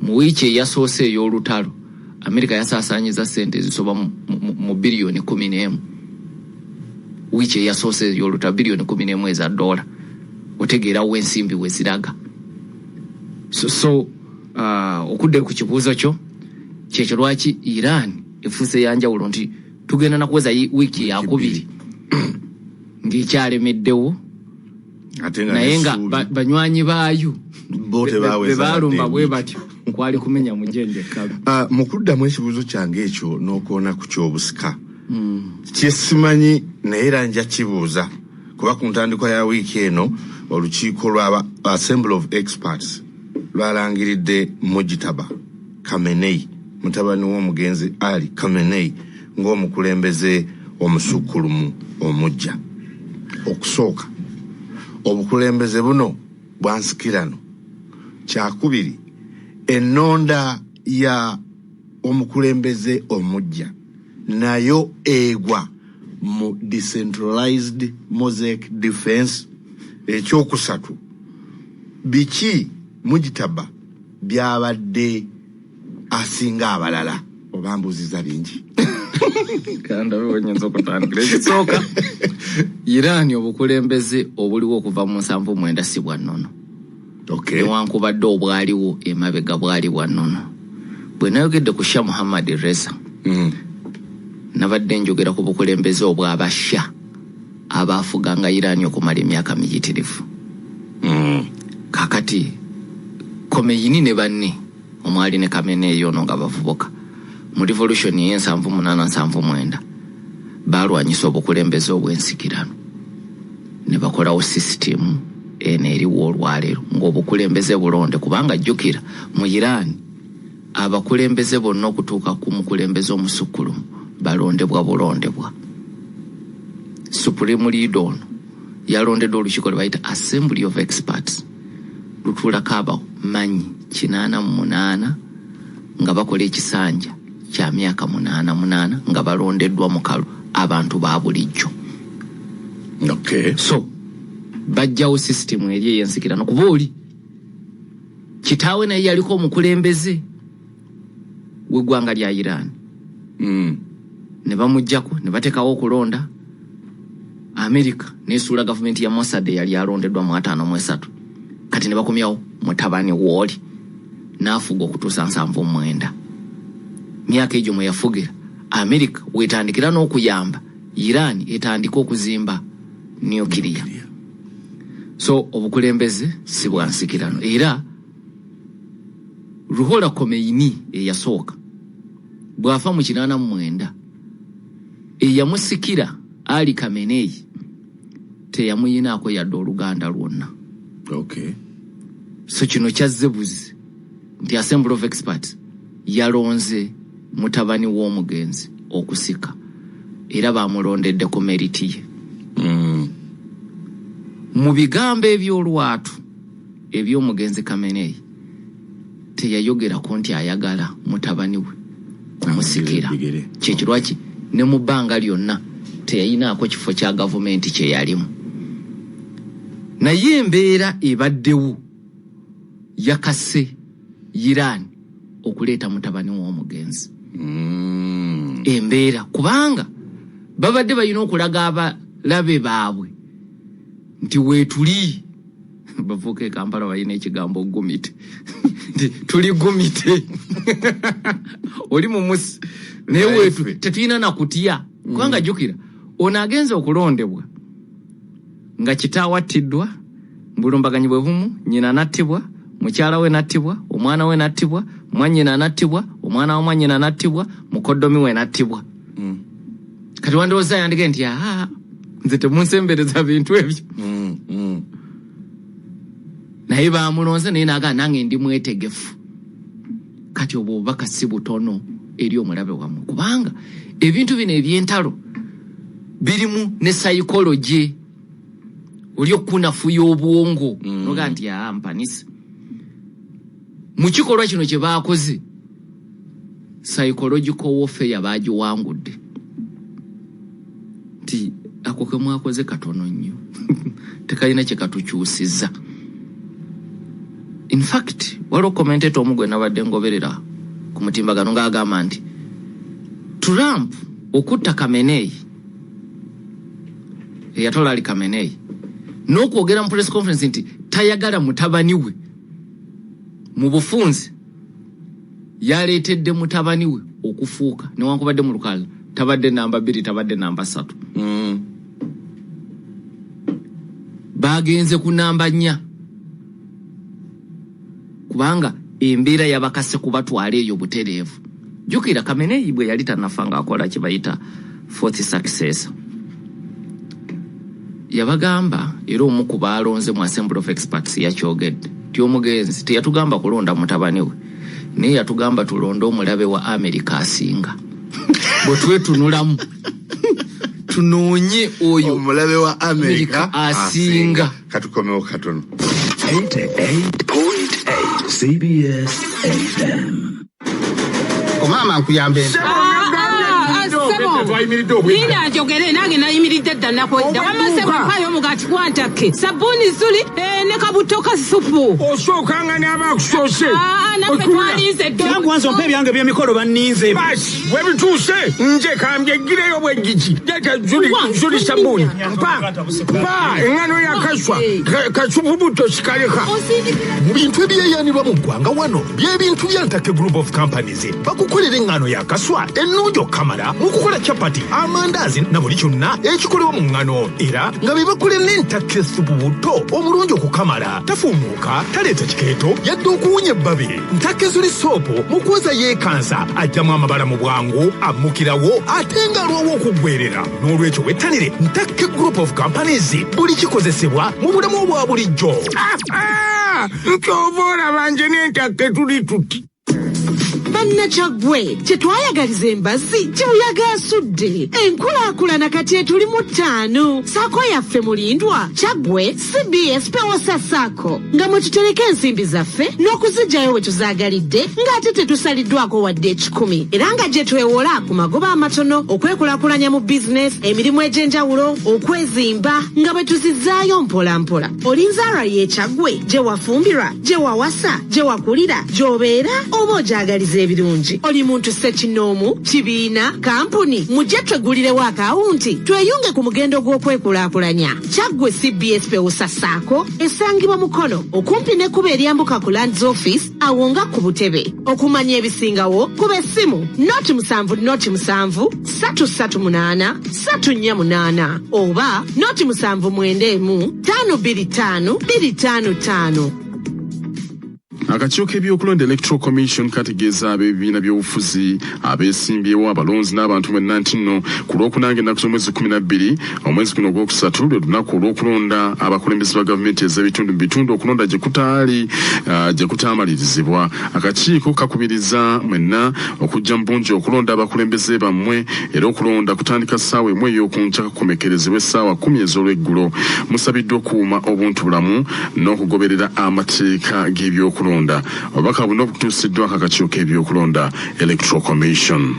S2: mu wiiki eyasoose ey'olutalo Amerika yasaasaanyiza sente ezisoba mu biliyoni 11. Wiiki eyasoose ey'olutalo biliyoni 11 eza dola. Otegeerawo ensimbi we ziraga. So, okudda ku kibuuzo kyo, kyekyo lwaki Iran efuuse yanjawulo nti tugenda nakuweza wiiki yakubiri ng'ekyalemeddewo
S1: Ate nga
S2: naye nga
S1: n'essuubi.
S2: Banywanyi baayo
S1: Bo tebaaweza
S2: be baalumba
S1: yadde
S2: bwe
S1: emiti.
S2: batyo kwali kumenya mujenje ekkalu.
S1: Mu kuddamu ekibuuzo kyange ekyo n'okoona ku kyobusika, kyesimanyi naye era nja kibuuza kuba ku ntandikwa ya wiiki eno olukiiko lw'aba Assembly of Experts lwalangiridde Mujtaba Khamenei, mutabani w'omugenzi Ali Khamenei, ng'omukulembeze omusukkulumu omujja. Okusooka, obukulembeze buno bwa nsikirano. Kyakubiri, ennonda ya omukulembeze omujja nayo egwa mu decentralized mosaic defense. Ekyokusatu, biki Mujtaba byabadde asinga abalala? Oba mbuuziza bingi.
S2: Kandabe wenyinza okutandikira. Ekisooka, Iran obukulembeze obuliwo okuva mu 79 si bwa nnono, newankubadde obwaliwo emabega bwali bwa nnono. Bwe nayogedde ku Shah Muhammad Reza, nabadde njogera ku bukulembeze obwabasha abaafuganga Iran okumala emyaka miyitirivu. Kakati Khomeini ne banne omwali ne Khamenei ono nga bavubuka mu revolution ey'ensanvu munaana 79 balwanyisa obukulembeze obw'ensikirano ne bakolawo sisitimu eno eriwo olwaleero ng'obukulembeze bulonde, kubanga jjukira mu Iran abakulembeze bonna okutuuka ku mukulembeze omusukkulumu balondebwa bulondebwa. Supreme leader ono yalondeddwa olukiiko lwe bayita Assembly of Experts, lutuulako abamanyi 88 nga bakola ekisanja kya myaka 8 8 nga balondeddwa mu kalu abantu ba bulijjo. So bajjawo sisitimu eri ey'ensikirano kuba oli kitaawe naye yaliko omukulembeze w'eggwanga lya Iran, ne bamugjako ne bateekawo okulonda. Amerika nesuula gavumenti ya Mossad eyali alondeddwa mu 53. Kati ne bakomyawo mutabani wooli n'afuga okutuusa 79. Myaka egyo mwe yafugira, Amerika wetandikira n'okuyamba Iran etandika okuzimba nuclear. So obukulembeze si bwa nsikirano, era Ruhollah Khomeini eyasooka bw'afa mu 89, eyamusikira Ali Khamenei teyamuyinaako yadde oluganda lwonna. So kino kyazze buzi nti Assembly of Experts yalonze mutabani w'omugenzi okusika, era bamulondedde ku merit ye. Mu bigambo eby'olwatu eby'omugenzi Khamenei teyayogerako nti ayagala mutabani we kumusikira. Kyekyo lwaki ne mu bbanga lyonna teyayinaako kifo kya gavumenti kye yalimu. Naye embeera ebaddewo yakase Iran okuleeta mutabani w'omugenzi, embeera, kubanga babadde balina okulaga abalabe baabwe nti weetuli. Bavuuka e Kampala balina ekigambo gumite, nti tuli gumite, oli mumusi naye weetu tetulina nakutya, kubanga jjukira ono agenza okulondebwa nga kitaawe attiddwa mbulumbaganyi bwe bumu, nnyina nattibwa, mukyala we nattibwa, omwana we nattibwa, mwannyina nattibwa, omwana wa mwannyina nattibwa, mukoddomi we nattibwa. Kati wandowooza yandige nti aa, nze temunsembereza bintu ebyo. Naye bamulonze, naye nagaa nange ndi mwetegefu. Kati obwo obubaka si butono eri omulabe wammwe, kubanga ebintu bino ebyentalo birimu ne psychology, oli okunafuya obwongo noga nti aa, mpanise. Mu kikolwa kino kye baakoze, psychological warfare bagiwangudde, nti ako ke mwakoze katono nnyo, tekalina kye katukyusiza. In fact, waliwo commentator omu gwe nabadde ngoberera ku mutimbagano ng'agamba nti Trump okutta Khamenei, Ayatollah Ali Khamenei, n'okwogera mu press conference nti tayagala mutabani we mu bufunze, yaleetedde mutabani we okufuuka, newankubadde mu lukalala tabadde namba 2, tabadde namba 3, bagenze ku namba 4, kubanga embeera yabakase kubatwala eyo butereevu. Jjukira Khamenei bwe yali tanafa ng'akola kye bayita fourth successor, yabagamba, era omu ku baalonze mu assembly of experts yakyogedde nti omugenzi teyatugamba kulonda mutabani we, naye yatugamba tulonde omulabe wa Amerika asinga. Bwe twetunulamu tunoonye oyo
S1: omulabe wa Amerika
S2: asinga.
S1: Katukomewo katono.
S19: 88.8 CBS FM.
S20: Omaama, nkuyambe.
S18: Linda njogere nange, nayimiridde dda, nakwedda. Wamma ssebo, mpayo omugaati gwantakke, sabbuuni zuli ne kabuto ka supu.
S20: Osookanga n'abakusoose.
S18: Ah, naffe twalinze dda.
S21: Yangu wanze ompa ebyange ebyemikolo, banninze.
S20: Basi webituuse, nze kambyeggireyo bwegiti. Leeta zuli, zuli sabbuuni, mpa mpa eŋŋano ya kaswa, kasupu buto sikaleka.
S4: Mu bintu ebyeyanirwa mu ggwanga wano byebintu bya Ntake Group of Companies. Bakukolera eŋŋano ya kaswa ennungi okukamala mu kukola capati, amandaazi na buli kyonna ekikolebwa mu ŋŋano, era nga be bakolera n'Entake supu buto omulungi okukamala, tafuumuuka, taleeta kikeeto yadde okuwunya ebbabe. Ntake zuli soopu mu kwoza yeekansa, ajjamu amabala mu bwangu, ammukirawo ate ng'alwawo okuggwerera. N'olwekyo wettanire Ntake Group of Companies, buli kikozesebwa mu bulamu obwa bulijjo.
S20: Nkyova olaba nje n'Entakke tuli tuti.
S22: Bannakyaggwe, kye twayagaliza embazzi kibuyaga asudde. Enkulaakulana kati etuli mu ttaano. SACCO yaffe mulindwa Kyaggwe CBS Pewosa SACCO, nga mwe tutereka ensimbi zaffe n'okuzigyayo we tuzaagalidde, ng'ate tetusaliddwako wadde ekikumi, era nga gye twewola ku magoba amatono okwekulaakulanya mu bizinesi, emirimu egy'enjawulo, okwezimba, nga bwe tuzizaayo mpolampola. Olinzaarwa y'Ekyaggwe gye wafumbirwa, gye wawasa, gye wakulira, gy'obeera oba ogyagaliza ebirungi. Oli muntu ssekinnoomu, kibiina, kampuni, mujje twegulirewo akawunti tweyunge ku mugendo gw'okwekulaakulanya. Kyaggwe CBS Pewusa SACCO esangibwa Mukono, okumpi n'ekkubo eryambuka ku Lands Office, awo nga ku butebe. Okumanya ebisingawo kuba essimu 070 7 338 348 oba 079 1 525 255.
S23: Akakiiko k'ebyokulonda, Electoral Commission, kategeeza ab'ebibiina by'obufuzi, abeesimbyewo, abalonzi n'abantu bonna nti nno ku Lwokuna ng'ennaku z'omwezi 12 omwezi guno ogwokusatu lwe lunaku olw'okulonda abakulembeze ba gavumenti ez'ebitundu mu bitundu okulonda gye kutaali gye kutaamalirizibwa. Akakiiko kakubiriza mwenna okujja mu bungi okulonda abakulembeze bammwe, era okulonda kutandika ssaawa 1 ey'okunkya kukomekerezebwa essaawa 10 ez'olweggulo. Musabiddwa okukuuma obuntu bulamu n'okugoberera amateeka g'ebyokulonda. Obubaka buno butuusiddwako akakiiko k'ebyokulonda, Electoral Commission.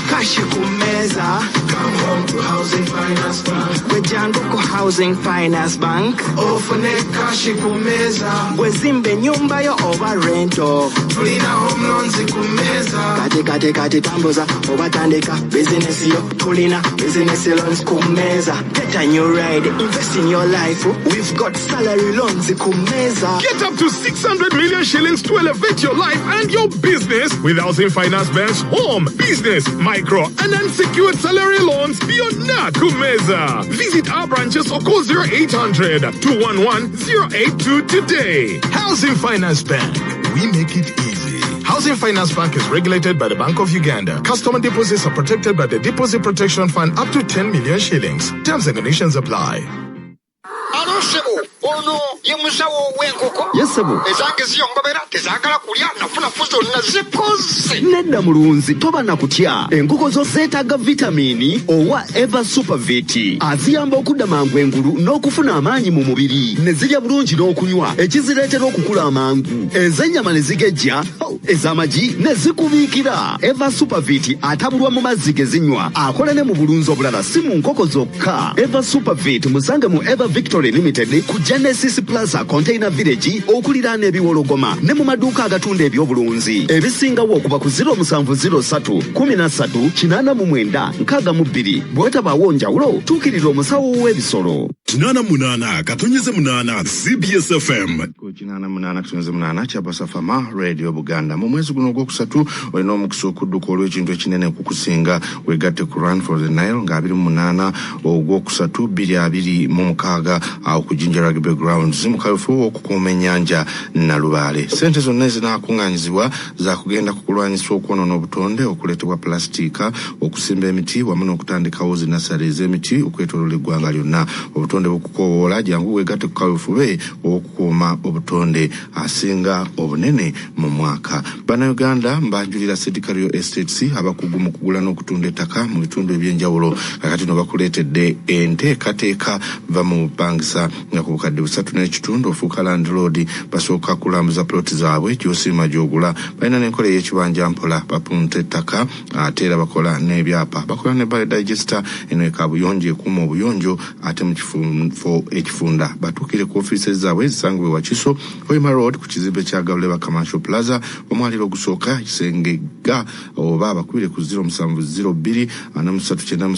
S24: Cash kumeza. Come home to Housing Finance Bank. Wejangu ku Housing Finance Bank. Ofune cash kumeza. Wezimbe nyumba yo oba rental. Tulina home loans kumeza. Kati kati kati tambuza oba tandika business yo. Tulina business loans kumeza. Get a new ride, invest in your life. We've got salary loans kumeza.
S25: Get up to 600 million shillings to elevate your life and your business with Housing Finance Bank's home, business, micro, and unsecured salary loans beyond Kumeza. Visit our branches or call 0800 211 082 today.
S4: Housing Finance Bank. We make it easy.
S25: Housing Finance Bank is regulated by the Bank of Uganda. Customer deposits are protected by the Deposit Protection Fund up to 10 million shillings. Terms and conditions apply.
S20: Alo ssebo, ono ye musawo w'enkoko?
S13: Ye ssebo.
S20: Ezange ziyongobera, tezaagala kulya, nafunafu zonna zikoze.
S13: Nedda mulunzi, toba na kutya. Enkoko zo zeetaaga vitamiini owa Eva Supervit aziyamba okudda mangu engulu n'okufuna amaanyi mu mubiri ne zirya bulungi n'okunywa ekizireetera okukula amangu, ez'ennyama ne zigejja, ez'amagi ne zikubiikira. Eva Supervit atabulwa mu mazzi ge zinywa, akola ne mu bulunzi obulala, si mu nkoko zokka. Eva Supervit musange mu Eva Victory Limited ku Genesis Plaza Container Village okuliraana ebiwologoma ne mu maduuka agatunda ebyobulunzi. Ebisingawo okuba ku 0703 13 89 62. Bw'otabaawo njawulo, tuukirira omusawo w'ebisolo.
S4: 88.8 CBS FM.
S1: Ku 88.8 Kyabasa Fama Radio Buganda. Mu mwezi guno ogwokusatu olina omukisa okudduka olw'ekintu ekinene okukusinga. Wegatte ku Run for the Nile nga 28 ogwokusatu 2026 awo ku Jinja Rugby Grounds mu kaweefube w'okukuuma ennyanja Nalubaale. Ssente zonna ezinaakuŋŋaanyizibwa za kugenda ku kulwanyisa okwonoona obutonde okuleetebwa pulasitiika, okusimba emiti wamu n'okutandikawo zi nasale ez'emiti okwetooloola eggwanga lyonna. Obutonde bukukoowoola, jangu weegatte ku kaweefube ow'okukuuma obutonde asinga obunene mu mwaka. Bannayuganda mbanjulira Sedika Real Estates abakugu mu kugula n'okutunda ettaka mu bitundu eby'enjawulo. Kakati no bakuleetedde enteekateeka va mu bupangisa nga ku bukadde 3.5 ofuuka landiroodi. Basooka kulambuza ploti zaabwe gy'osiima gy'ogula. Balina n'enkola ey'ekibanja mpola, bapunta ettaka ate era bakola n'ebyapa. Bakola ne biodigester eno ekaabuyonjo ekuuma obuyonjo ate mu kifo ekifunda. Batuukire ku ofiisi zaabwe ezisangibwa e Wakiso, Hoima Road ku kizimbe kya Gabuleba Commercial Plaza, omwaliro ogusooka ekisenge ga, oba bakubire ku 0702 43 93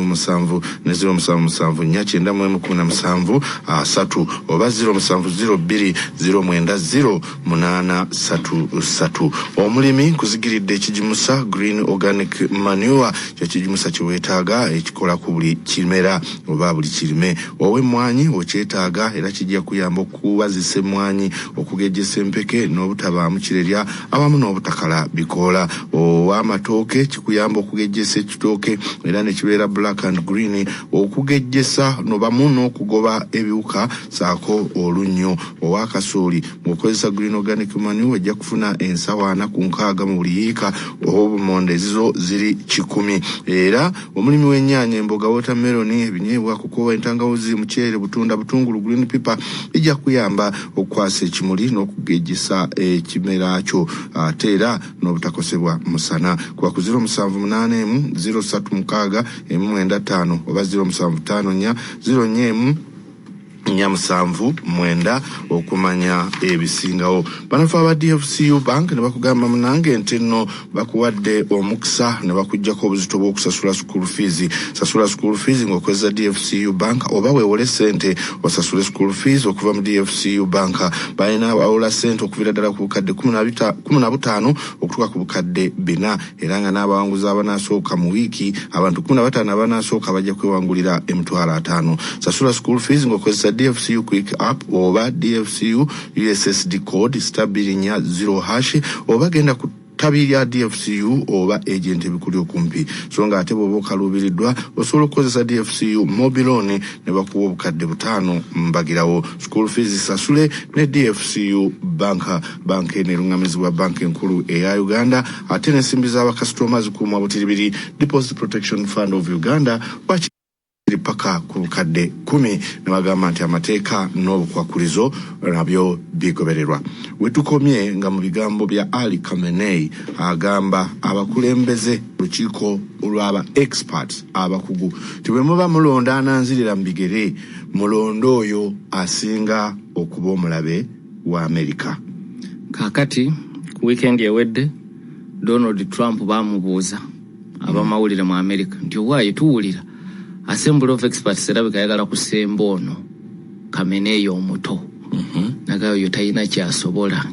S1: 77 ne 0774 91 17 30 oba 0702 090 833. Omulimi nkuzigiridde ekigimusa Green Organic Manure, kye kigimusa kye weetaaga ekikola ku buli kimera oba buli kirime. Ow'emmwanyi okyetaaga era kijja kuyamba okubazisa emmwanyi, okugejjesa empeke n'obutabaamu kirerya awamu n'obutakala bikoola. Ow'amatooke kikuyamba okugejjesa ekitooke era ne kibeera black and green, okugejjesa nobamu n'okugoba ebiwuka saako olunnyo. Ow'akasooli ng'okozesa Green Organic Manure ojja kufuna ensawo 40 ku 60 mu buli yiika, ow'obumonde ezizo ziri 100. Era omulimi w'ennyaanya, emboga, watermelon, ebinyeebwa, kokowa, entangawuzi, muceere, butunda, butungulu, green pepper ijja kuyamba okukwasa ekimuli n'okugejjesa ekimera kyo ate era n'obutakosebwa musana. Kuba ku 0781 036 195 oba 0754 04 479 okumanya ebisingawo. Banafe aba DFCU Bank ne bakugamba munange nti nno bakuwadde omukisa ne bakuggyako obuzito bw'okusasula school fees. Sasula school fees ng'okozesa DFCU Bank oba weewole ssente osasule school fees okuva mu DFCU Bank. Balina bawola ssente okuviira ddala ku bukadde 15 okutuuka ku bukadde 400, era nga n'abawanguzi abanaasooka mu wiiki, abantu 15 abanaasooka bajja kwewangulira emitwalo 50. Sasula school fees ng'okozesa DFCU Quick App oba DFCU USSD code *240# oba genda ku ttabi lya DFCU oba agent ebikuli okumpi. So nga ate bw'oba okaluubiriddwa, osobola okukozesa DFCU Mobiloan ne bakuwa obukadde 5 mbagirawo. School fees sasule ne DFCU Bank. Banka eno erungamizibwa Banka Enkulu eya Uganda, ate n'ensimbi z'abakasitoma zikuumwa butiribiri Deposit Protection Fund of Uganda wakiri paka ku bukadde 10, ne bagamba nti amateeka n'obukwakulizo nabyo bigobererwa. Wetukomye nga mu bigambo bya Ali Khamenei agamba abakulembeze lukiiko olw'aba experts, abakugu, ti bwe muba mulonda ananzirira mu bigere, mulonde oyo asinga okuba omulabe wa Amerika.
S2: Kaakati ku weekend ewedde Donald Trump bamubuuza abamawulire mu America nti owaaye tuwulira assembly of experts erabika ayagala kusemba ono Khamenei omuto, nagayo oyo talina kyasobola,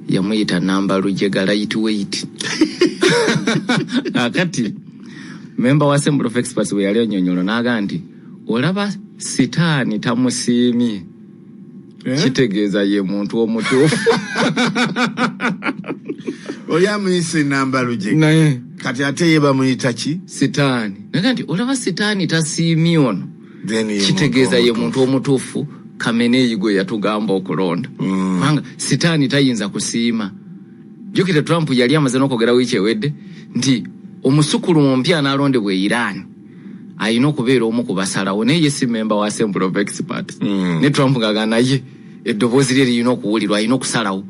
S2: yamuyita namba lujega, lightweight. Kakati member wa assembly of experts bwe yali onyonyola n'agaa nti olaba sitaani tamusiimye. Kitegeeza ye muntu omutuufu.
S1: Oli amuyise Nambaluje.
S2: Naye
S1: kati ate ye bamuyita ki?
S2: Sitaani. Naga nti olaba sitaani tasiimye ono, kitegeeza ye muntu omutuufu Kameneyi gwe yatugamba okulonda. Kubanga sitaani tayinza kusiima. Jjukira Trump yali amaze n'okwogera wiiki ewedde nti omusukulu omupya anaalondebwa e Iran alina okubeera omu ku basalawo, naye ye si memba wa Assembly of Experts. Ne Trump ng'agamba naye eddoboozi lye lirina okuwulirwa, alina okusalawo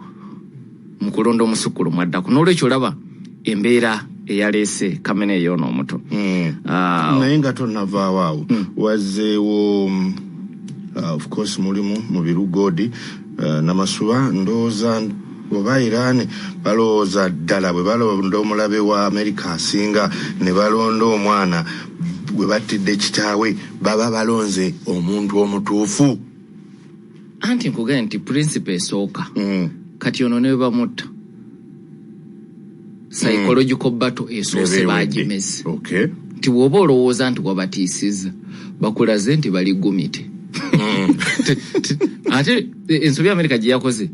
S2: mu kulonda omusukulu mwaddako. N'olwekyo olaba embeera eyaleese Kameneyi ono omuto.
S1: Naye nga tonnavaawo awo, wazzeewo of course mulimu Mubiru Godi Namasuba, ndowooza oba Iran balowooza ddala bwe balonda omulabe wa Amerika asinga ne balonda omwana gwe battidde kitaawe, baba balonze omuntu omutuufu.
S2: Anti nkugambye nti principle esooka, kati ono ne bamutta, psychological battle esoose.
S1: Eba ewedde.
S2: Bagimeze nti bw'oba olowooza nti wabatiisizza, bakulaze nti bali gumite. Ate ensobi Amerika gye yakoze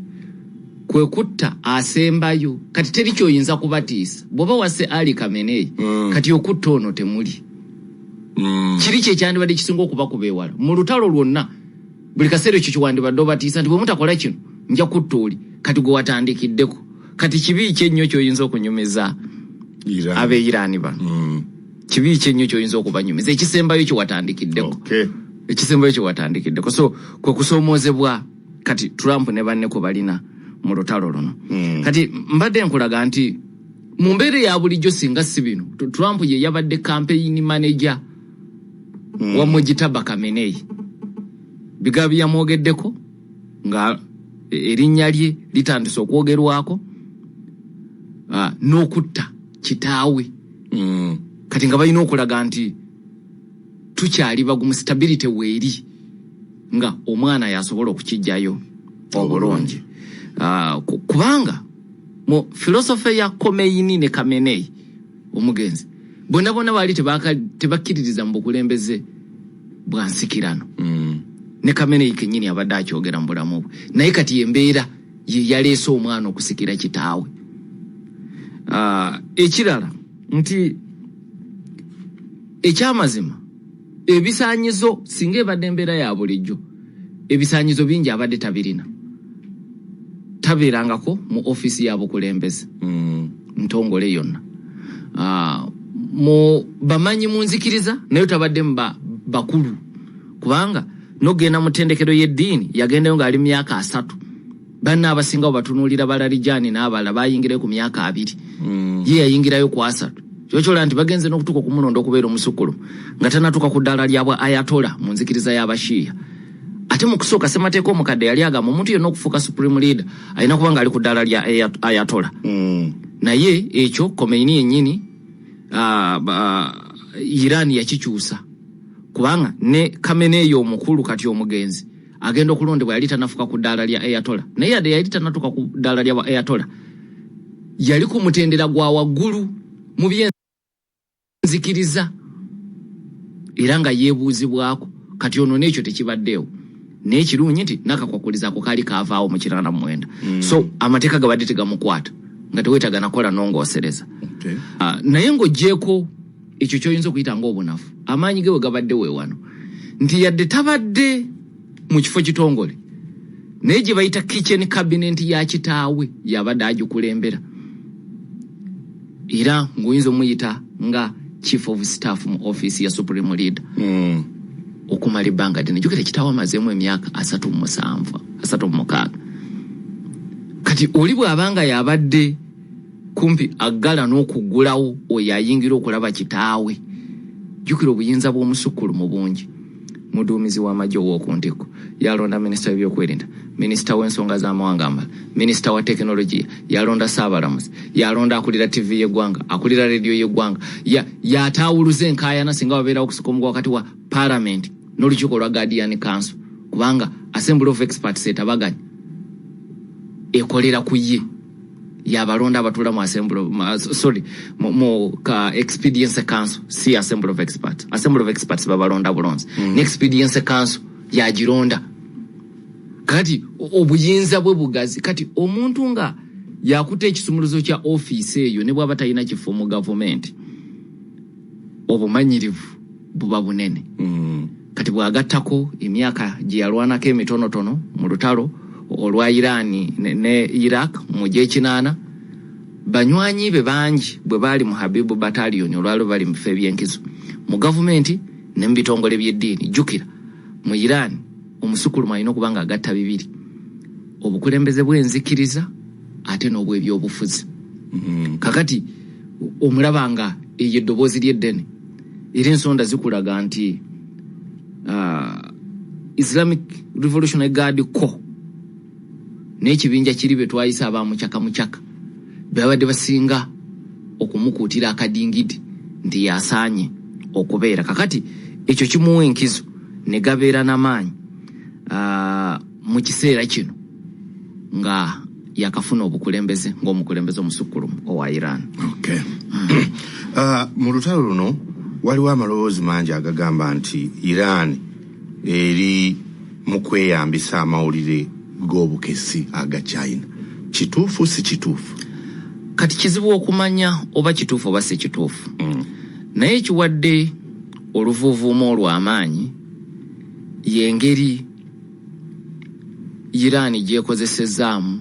S2: kwe kutta asembayo. Kati teri kyoyinza kubatiisa bw'oba wasse Ali Kameneyi. Kati okutta ono temuli kiri kyekyandibadde kisinga okubakuba ewala mu lutalo lwonna. Buli kaseera ekyo kiwandibadde obatiisa nti bwe mutakola kino nja kutta oli kati gwe watandikiddeko. Kati kibi ki ennyo kyoyinza okunyumiza ab'e Iran bano? Kibi ki ennyo kyoyinza okubanyumiza ekisembayo kyewatandikiddeko, ekisembayo kyewatandikiddeko? So kwe kusoomoozebwa kati Trump ne banne kwe balina mu lutalo luno. Kati mbadde nkulaga nti mu mbeera eya bulijjo, singa si bino, Trump ye yabadde campaign manager wa Mojtaba Khamenei. Bigabi yamwogeddeko nga erinnya lye litandise okwogerwako n'okutta kitaawe. Kati nga balina okulaga nti tukyali bagumu, stability weeri, nga omwana yasobola okukijjayo obulungi. Kubanga mu philosophy ya Khomeini ne Khamenei omugenzi, bonna bonna baali tebakkiririza mu bukulembeze bwa nsikirano. Ne Khamenei kennyini abadde akyogera mu bulamu bwe, naye kati embeera ye yaleese omwana okusikira kitaawe. Ekirala nti ekyamazima ebisaanyizo, singa ebadde embeera ya bulijjo, ebisaanyizo bingi abadde tabirina. Tabeerangako mu ofiisi ya bukulembeze ntongole yonna. Mu bamanyi mu nzikiriza naye tabadde mu bakulu, kubanga nogenda mu ttendekero y'eddiini yagendayo ng'ali mu myaka 30. Banna abasinga batunuulira Balarijani n'abalala bayingirayo ku myaka 20, ye yayingirayo ku 30. Kyokyola nti bagenze n'okutuuka okumulonda okubeera omusukulu nga tanatuuka ku ddaala lyabwa ayatola mu nzikiriza y'Abashiya. Ate mu kusooka ssemateeka omukadde yali agamba omuntu yenna okufuuka supreme leader alina kuba ng'ali ku ddaala lya ayatola. Naye ekyo Khomeini yennyini, Iran yakikyusa, kubanga ne Khamenei omukulu kati omugenzi agenda okulondebwa yali tanafuka ku ddaala lya ayatola. Naye yadde yali tanatuuka ku ddaala lya ayatola, yali ku mutendera gwa waggulu mu byenzikiriza era nga yeebuuzibwako. Kati ono n'ekyo tekibaddeewo. Naye ekirungi nti nakakwakuliza ako kaali kaavaawo mu 89. So amateeka gabadde tegamukwata, nga teweetaaga nakola nongoosereza. Naye ng'oggyeeko ekyo ky'oyinza okuyita ng'obunafu, amaanyi ge we gabadde weewano nti yadde tabadde mu kifo kitongole, naye gye bayita kitchen cabinet ya kitaawe yabadde agikulembera, era ng'oyinza omuyita nga chief of staff mu office ya supreme leader okumala ebbanga ddene. Jjukira kitaawe amazeemu emyaka 37, 36. Kati oli bw'abanga yabadde kumpi aggala n'okuggulawo oyo ayingira okulaba kitaawe, jjukira obuyinza bw'omusukkulu mu bungi. Muduumizi w'amagye ow'oku ntikko, yalonda minisita w'ebyokwerinda, minisita w'ensonga z'amawanga amalala, minisita wa tekinologiya, yalonda ssaabalamuzi, yalonda akulira TV y'eggwanga, akulira rediyo y'eggwanga, yataawuluza enkaayana singa wabeerawo okusika omuguwa wakati wa parliament n'olukiiko olwa Guardian Council, kubanga Assembly of Experts etabaganya ekolera ku ye. Yabalonda abatuula mu assembly of, sorry, mu ka Expediency Council, si Assembly of Experts. Assembly of Experts babalonda bulonzi, ne Expediency Council yagironda. Kati obuyinza bwe bugazi. Kati omuntu nga yakuta ekisumuluzo kya ofiisi eyo, ne bwaba talina kifo mu gavumenti, obumanyirivu buba bunene. Kati bw'agattako emyaka gye yalwanako emitonotono mu lutalo olwa Iran ne Iraq mu gy'ekinaana, banywanyi be bangi bwe baali mu Habibu Battalion olwali bali mu bifo eby'enkizo mu gavumenti ne mu bitongole by'eddiini. Jjukira mu Iran omusukulumu alina okuba nga agatta bibiri, obukulembeze bw'enzikiriza ate n'obw'ebyobufuzi. Kakati omulaba nga eyo eddoboozi ly'eddene, era ensonda zikulaga nti Islamic Revolutionary Guard Corps n'ekibinja kiri be twayise aba mucaka mucaka babadde basinga okumukuutira akadingidi nti yasaanye okubeera. Kakati ekyo kimuwa enkizo ne gabeera n'amaanyi mu kiseera kino nga yakafuna obukulembeze ng'omukulembeze omusukkulumu owa Iran.
S1: Okay. Mu lutalo luno waliwo amaloboozi mangi agagamba nti Iran eri mu kweyambisa amawulire g'obukesi aga China. Kituufu si kituufu?
S2: Kati kizibu okumanya oba kituufu oba si kituufu. Naye ekiwadde oluvuuvuumo olw'amaanyi y'engeri Iran gy'ekozesezaamu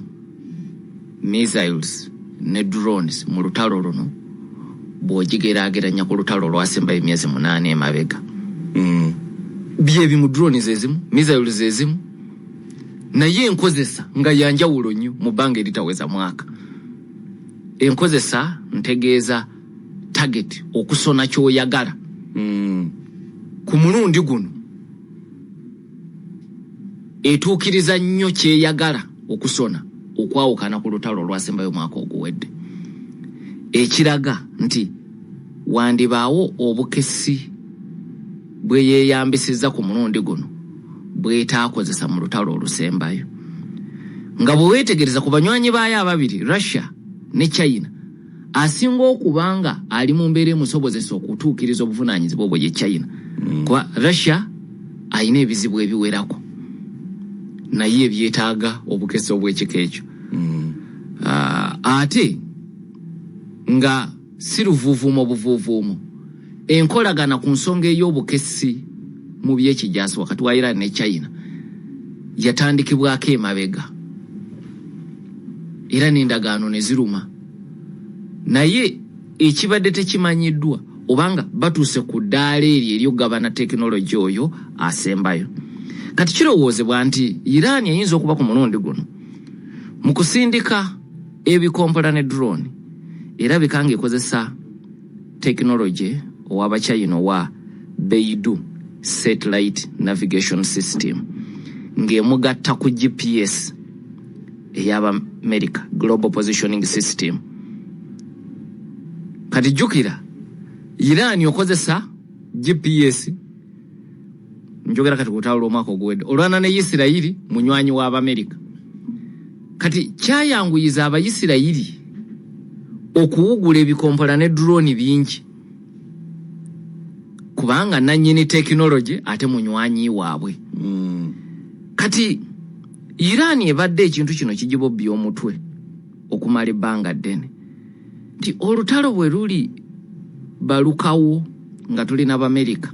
S2: missiles ne drones mu lutalo luno bw'ogigeraageranya ku lutalo olwasembayo emyezi 8 emabega. Byebimu, drones ezimu, missiles ezimu, naye enkozesa nga yanjawulo nnyo mu bbanga eritaweza mwaka. Enkozesa ntegeeza target, okusona ky'oyagala. Ku mulundi guno etuukiriza nnyo kyeyagala okusona okwawukana ku lutalo olwasembayo omwaka oguwedde, ekiraga nti wandibaawo obukesi bwe yeeyambisizza ku mulundi guno bwetaakozesa mu lutalo olusembayo. Nga bwe weetegereza ku banywanyi baayo ababiri, Russia ne China, asinga okuba nga ali mu mbeera emusobozesa okutuukiriza obuvunaanyizibwa obwo ye China, kuba Russia alina ebizibu ebiwerako naye ebyetaaga obukesi obw'ekika ekyo. Ate nga si luvuuvuumo buvuuvuumo, enkolagana ku nsonga ey'obukesi mu by'ekijaasi wakati wa Iran ne China yatandikibwako emabega era n'endagaano ne ziruma, naye ekibadde tekimanyiddwa obanga batuuse ku ddaala eryo ery'okugabana tekinologi oyo asembayo. Kati kirowoozebwa nti Iran eyinza okuba ku mulundi guno mu kusindika ebikompola ne drone erabika ng'ekozesa tekinologi ow'Abachina owa Beidou satellite navigation system ng'emugatta ku GPS ey'Abamerika, Global Positioning System. Kati jjukira Iran okozesa GPS, njogera kati ku lutalo lw'omwaka oguwedde olwana ne Isirayiri, munywanyi w'Abamerika. Kati kyayanguyiza Abayisirayiri okuwugula ebikompola ne drone bingi kubanga nannyini tekinologi ate munywanyi waabwe. Kati Iran ebadde ekintu kino kigibobbya omutwe okumala ebbanga ddene nti olutalo bwe luli balukawo nga tuli n'Abamerika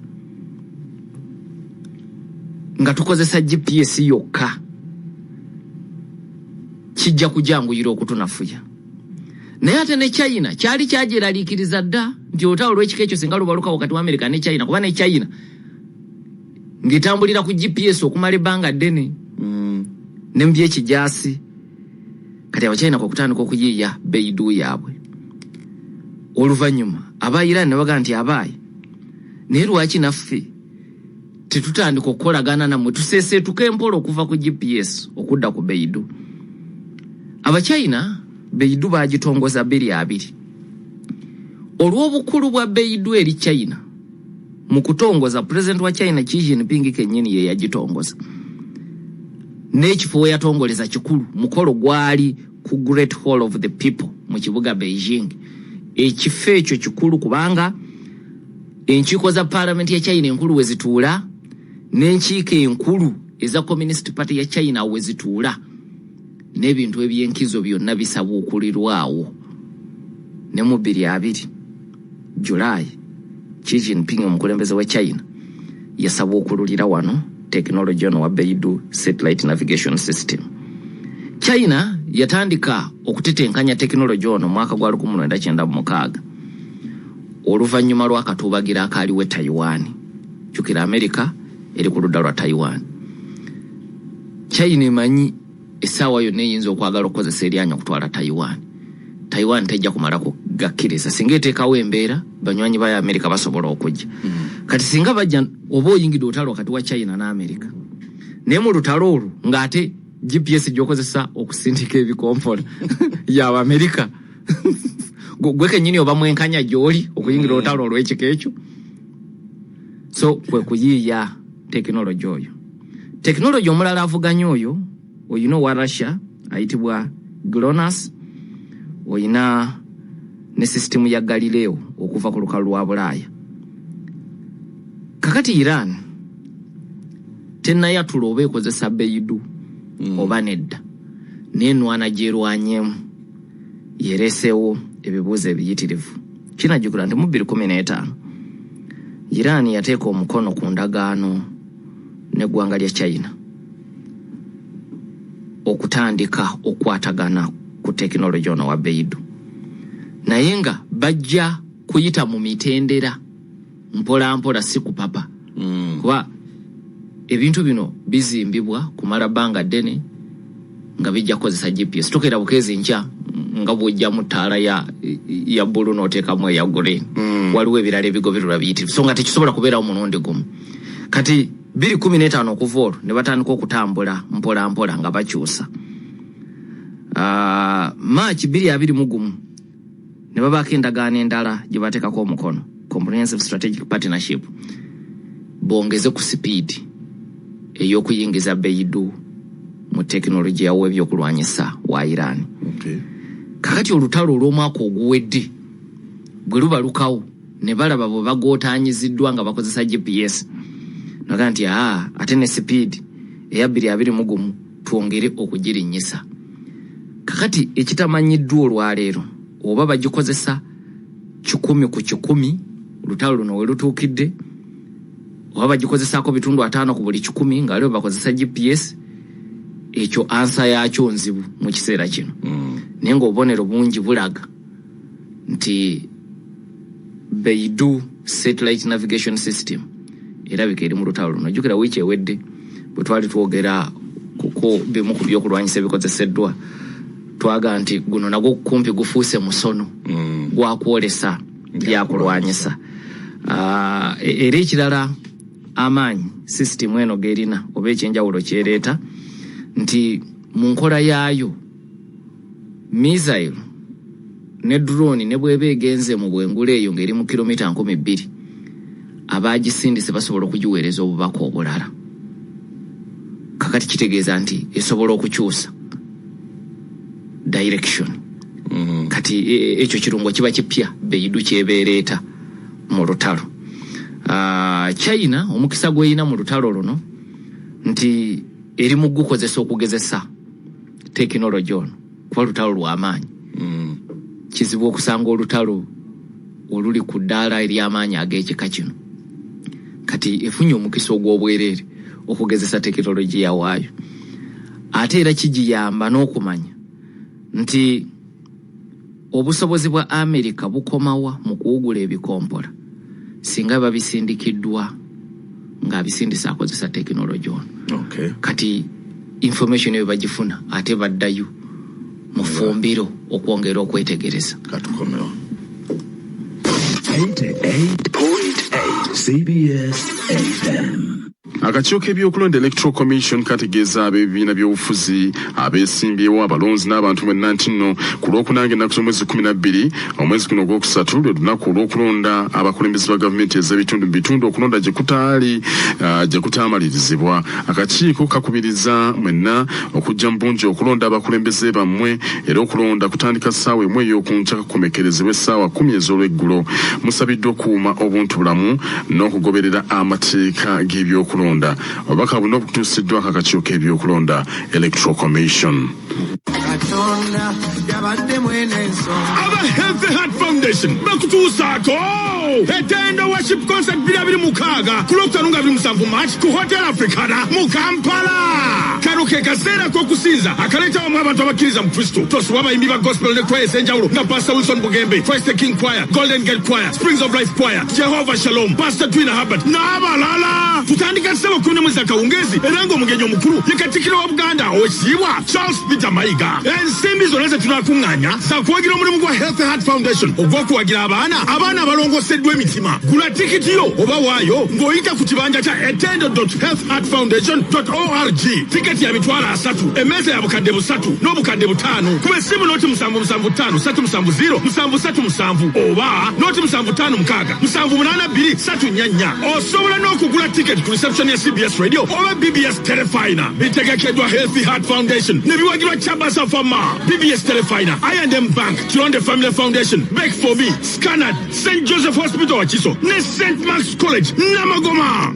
S2: nga tukozesa GPS yokka, kijja kujanguyira okutunafuya. Naye ate ne China kyali kyagyeraliikiriza dda nti olutalo lw'ekika ekyo singa lubaluka wakati wa Amerika ne China, kuba ne China ng'etambulira ku GPS okumala ebbanga ddene ne mu by'ekijaasi. Kati Abachina kwe kutandika okuyiiya Beidou yaabwe. Oluvannyuma aba Iran ne bagamba nti abaayi, naye lwaki naffe tetutandika okukolagana nammwe, tuseeseetuka empola okuva ku GPS okudda ku Beidou. Abachina Beidou baagitongoza 2020. Olw'obukulu bwa Beidou eri China, mu kutongoza pulezidenti wa China Xi Jinping kennyini ye yagitongoza, n'ekifo we yatongoleza kikulu. Mukolo gwali ku Great Hall of the People mu kibuga Beijing. Ekifo ekyo kikulu kubanga enkiiko za paalamenti ya China enkulu we zituula n'enkiiko enkulu. eza Communist Party ya China we zituula n'ebintu eby'enkizo byonna bisabuukulirwawo. Ne mu 2020 July, Xi Jinping omukulembeze wa China yasabuukululira wano tekinologi ono wa Beidou Satellite Navigation System. China yatandika okutetenkanya tekinologi ono mwaka gwa 1996 oluvannyuma lw'akatuubagira akaaliwo e Taiwan. Jjukira Amerika eri ku ludda lwa Taiwan. China emanyi essaawa yonna eyinza okwagala okukozesa eryanyi okutwala Taiwan. Taiwan tejja kumala kugakkiriza. Singa eteekawo embeera, banywanyi ba Amerika basobola okujja. Kati singa bajja, oba oyingidde olutalo wakati wa China ne Amerika. Naye mu lutalo olwo ng'ate GPS gy'okozesa okusindika ebikompola y'Abamerika. Gwe kennyini oba mwenkanya gy'oli okuyingira olutalo olw'ekika ekyo. So kwe kuyiiya tekinologi oyo. Tekinologi omulala avuganya oyo oyina owa Russia ayitibwa GLONASS, oyina ne sisitimu ya Galileo okuva ku lukalu lwa Bulaaya. Kakati Iran tennayatula oba ekozesa Beidou oba nedda, n'enwana gy'erwanyemu yereeseewo ebibuuzo ebiyitirivu. Kinajjukira nti mu 2015 Iran yateeka omukono ku ndagaano n'eggwanga lya China okutandika okukwatagana ku tekinologi ono wa Beidou, naye nga bajja kuyita mu mitendera mpola mpola, si kupapa, kuba ebintu bino bizimbibwa kumala bbanga ddene nga bijja kukozesa GPS. Tokeera bukeezi nkya nga bw'ojjamu ttaala ya bbulu n'oteekamu eya green. Waliwo ebirala ebigobererwa biyitirivu, so nga tekisobola kubeerawo mulundi gumu. Kati 2015 okuva olwo ne batandika okutambula mpola mpola nga bakyusa. March 2021 ne babaako endagaano endala gye bateekako omukono, Comprehensive Strategic Partnership, bongeze ku sipiidi ey'okuyingiza Beidou mu tekinologiya w'ebyokulwanyisa wa Iran. Kakati olutalo olw'omwaka oguwedde bwe lubalukawo ne balaba bwe bagootaanyiziddwa nga bakozesa GPS, naga nti aa ate ne sipiidi eya 2021 twongere okugirinnyisa. Kakati ekitamanyiddwa olwaleero oba bagikozesa 100 ku 100 olutalo luno we lutuukidde, oba bagikozesaako 50 ku buli 100 nga waliwo bakozesa GPS, ekyo ansa yaakyo nzibu mu kiseera kino. Naye ng'obubonero bungi bulaga nti Beidou Satellite Navigation System erabika eri mu lutalo luno. Jjukira wiiki ewedde bwe twali twogera kuko bimu ku byokulwanyisa ebikozeseddwa, twaga nti guno nagwo kumpi gufuuse musono gwakwolesa byakulwanyisa. Era ekirala amaanyi sisitimu eno gerina oba ekyenjawulo kyereeta nti mu nkola yaayo missile ne drone ne bw'eba egenze mu bwengula eyo ng'eri mu kilomita 2000, abagisindise basobola okugiweereza obubaka obulala. Kakati kitegeeza nti esobola okukyusa direction. Kati ekyo kirungo kiba kipya Beidou kyebeereeta mu lutalo. China omukisa gw'erina mu lutalo luno nti eri mu gukozesa okugezesa tekinologi ono, kuba lutalo lw'amaanyi. Kizibu okusanga olutalo oluli ku ddaala ery'amaanyi ag'ekika kino. Kati efunye omukisa ogw'obwereere okugezesa tekinologiya waayo, ate era kigiyamba n'okumanya nti obusobozi bwa Amerika bukomawa mu kuwugula ebikompola singa babisindikiddwa ng'abisindisa akozesa tekinologi ono. Kati information eyo bagifuna ate baddayo mu ffumbiro okwongera okwetegereza.
S1: Katukomewo.
S19: 88.8 CBS FM.
S23: Akakiiko k'ebyokulonda Electoral Commission kategeeza ab'ebibiina by'obufuzi abeesimbyewo, abalonzi n'abantu bonna nti nno ku Lwokuna ng'ennaku z'omwezi 12 omwezi guno ogwokusatu lwe lunaku olw'okulonda abakulembeze ba gavumenti ez'ebitundu mu bitundu okulonda gye kutaali gye kutaamalirizibwa. Akakiiko kakubiriza mwenna okujja mu bungi okulonda abakulembeze bammwe, era okulonda kutandika ssaawa 1 ey'okunkya kakukomekerezebwa essaawa 10 ez'olweggulo. Musabiddwa okukuuma obuntubulamu n'okugoberera amateeka g'ebyokulonda. by'okulonda. Obubaka buno butuusiddwako akakiiko k'ebyokulonda Electoral Commission.
S6: Katonda yabadde mwene ensonga.
S3: Aba Healthy Heart Foundation bakutuusaako Etendo Worship Concert 2026 ku Lwokutaano nga 27 March ku Hotel Africana mu Kampala. Kano ke kaseera k'okusinza akaleeta wamu abantu abakkiriza mu Kristo. Tosubwa abayimbi ba gospel ne choir ez'enjawulo nga Pastor Wilson Bugembe, Christ the King Choir, Golden Gate Choir, Springs of Life Choir, Jehovah Shalom, Pastor Twina Herbert n'abalala. Tutandika ssaawa 11 z'akawungeezi era ng'omugenyi omukulu ye Katikkiro wa Buganda Oweekitiibwa Charles Peter Mayiga. Ensimbi zonna ze tunaakuŋŋaanya za kuwagira omulimu gwa Healthy Heart Foundation ogw'okuwagira abaana abalongoseddwa emitima. Gula tikiti yo oba waayo ng'oyita ku kibanja kya etendo.healthheartfoundation.org. Tiketi ya 300,000, emmeeza ya 3,000 n'obukaddeb5. Kuba essimu 077 5 370 737 oba 075 6 782 344. Osobola n'okugula tiketi ku reception ya CBS Radio oba BBS Terefayina. Bitegekeddwa Healthy Heart Foundation ne biwagirwa Chabasa Pharma, BBS Terefayina, I&M Bank, Kironde Family Foundation, Bake for Me, Scanad, St Joseph Hospital Wakiso ne St Mark's College Namagoma.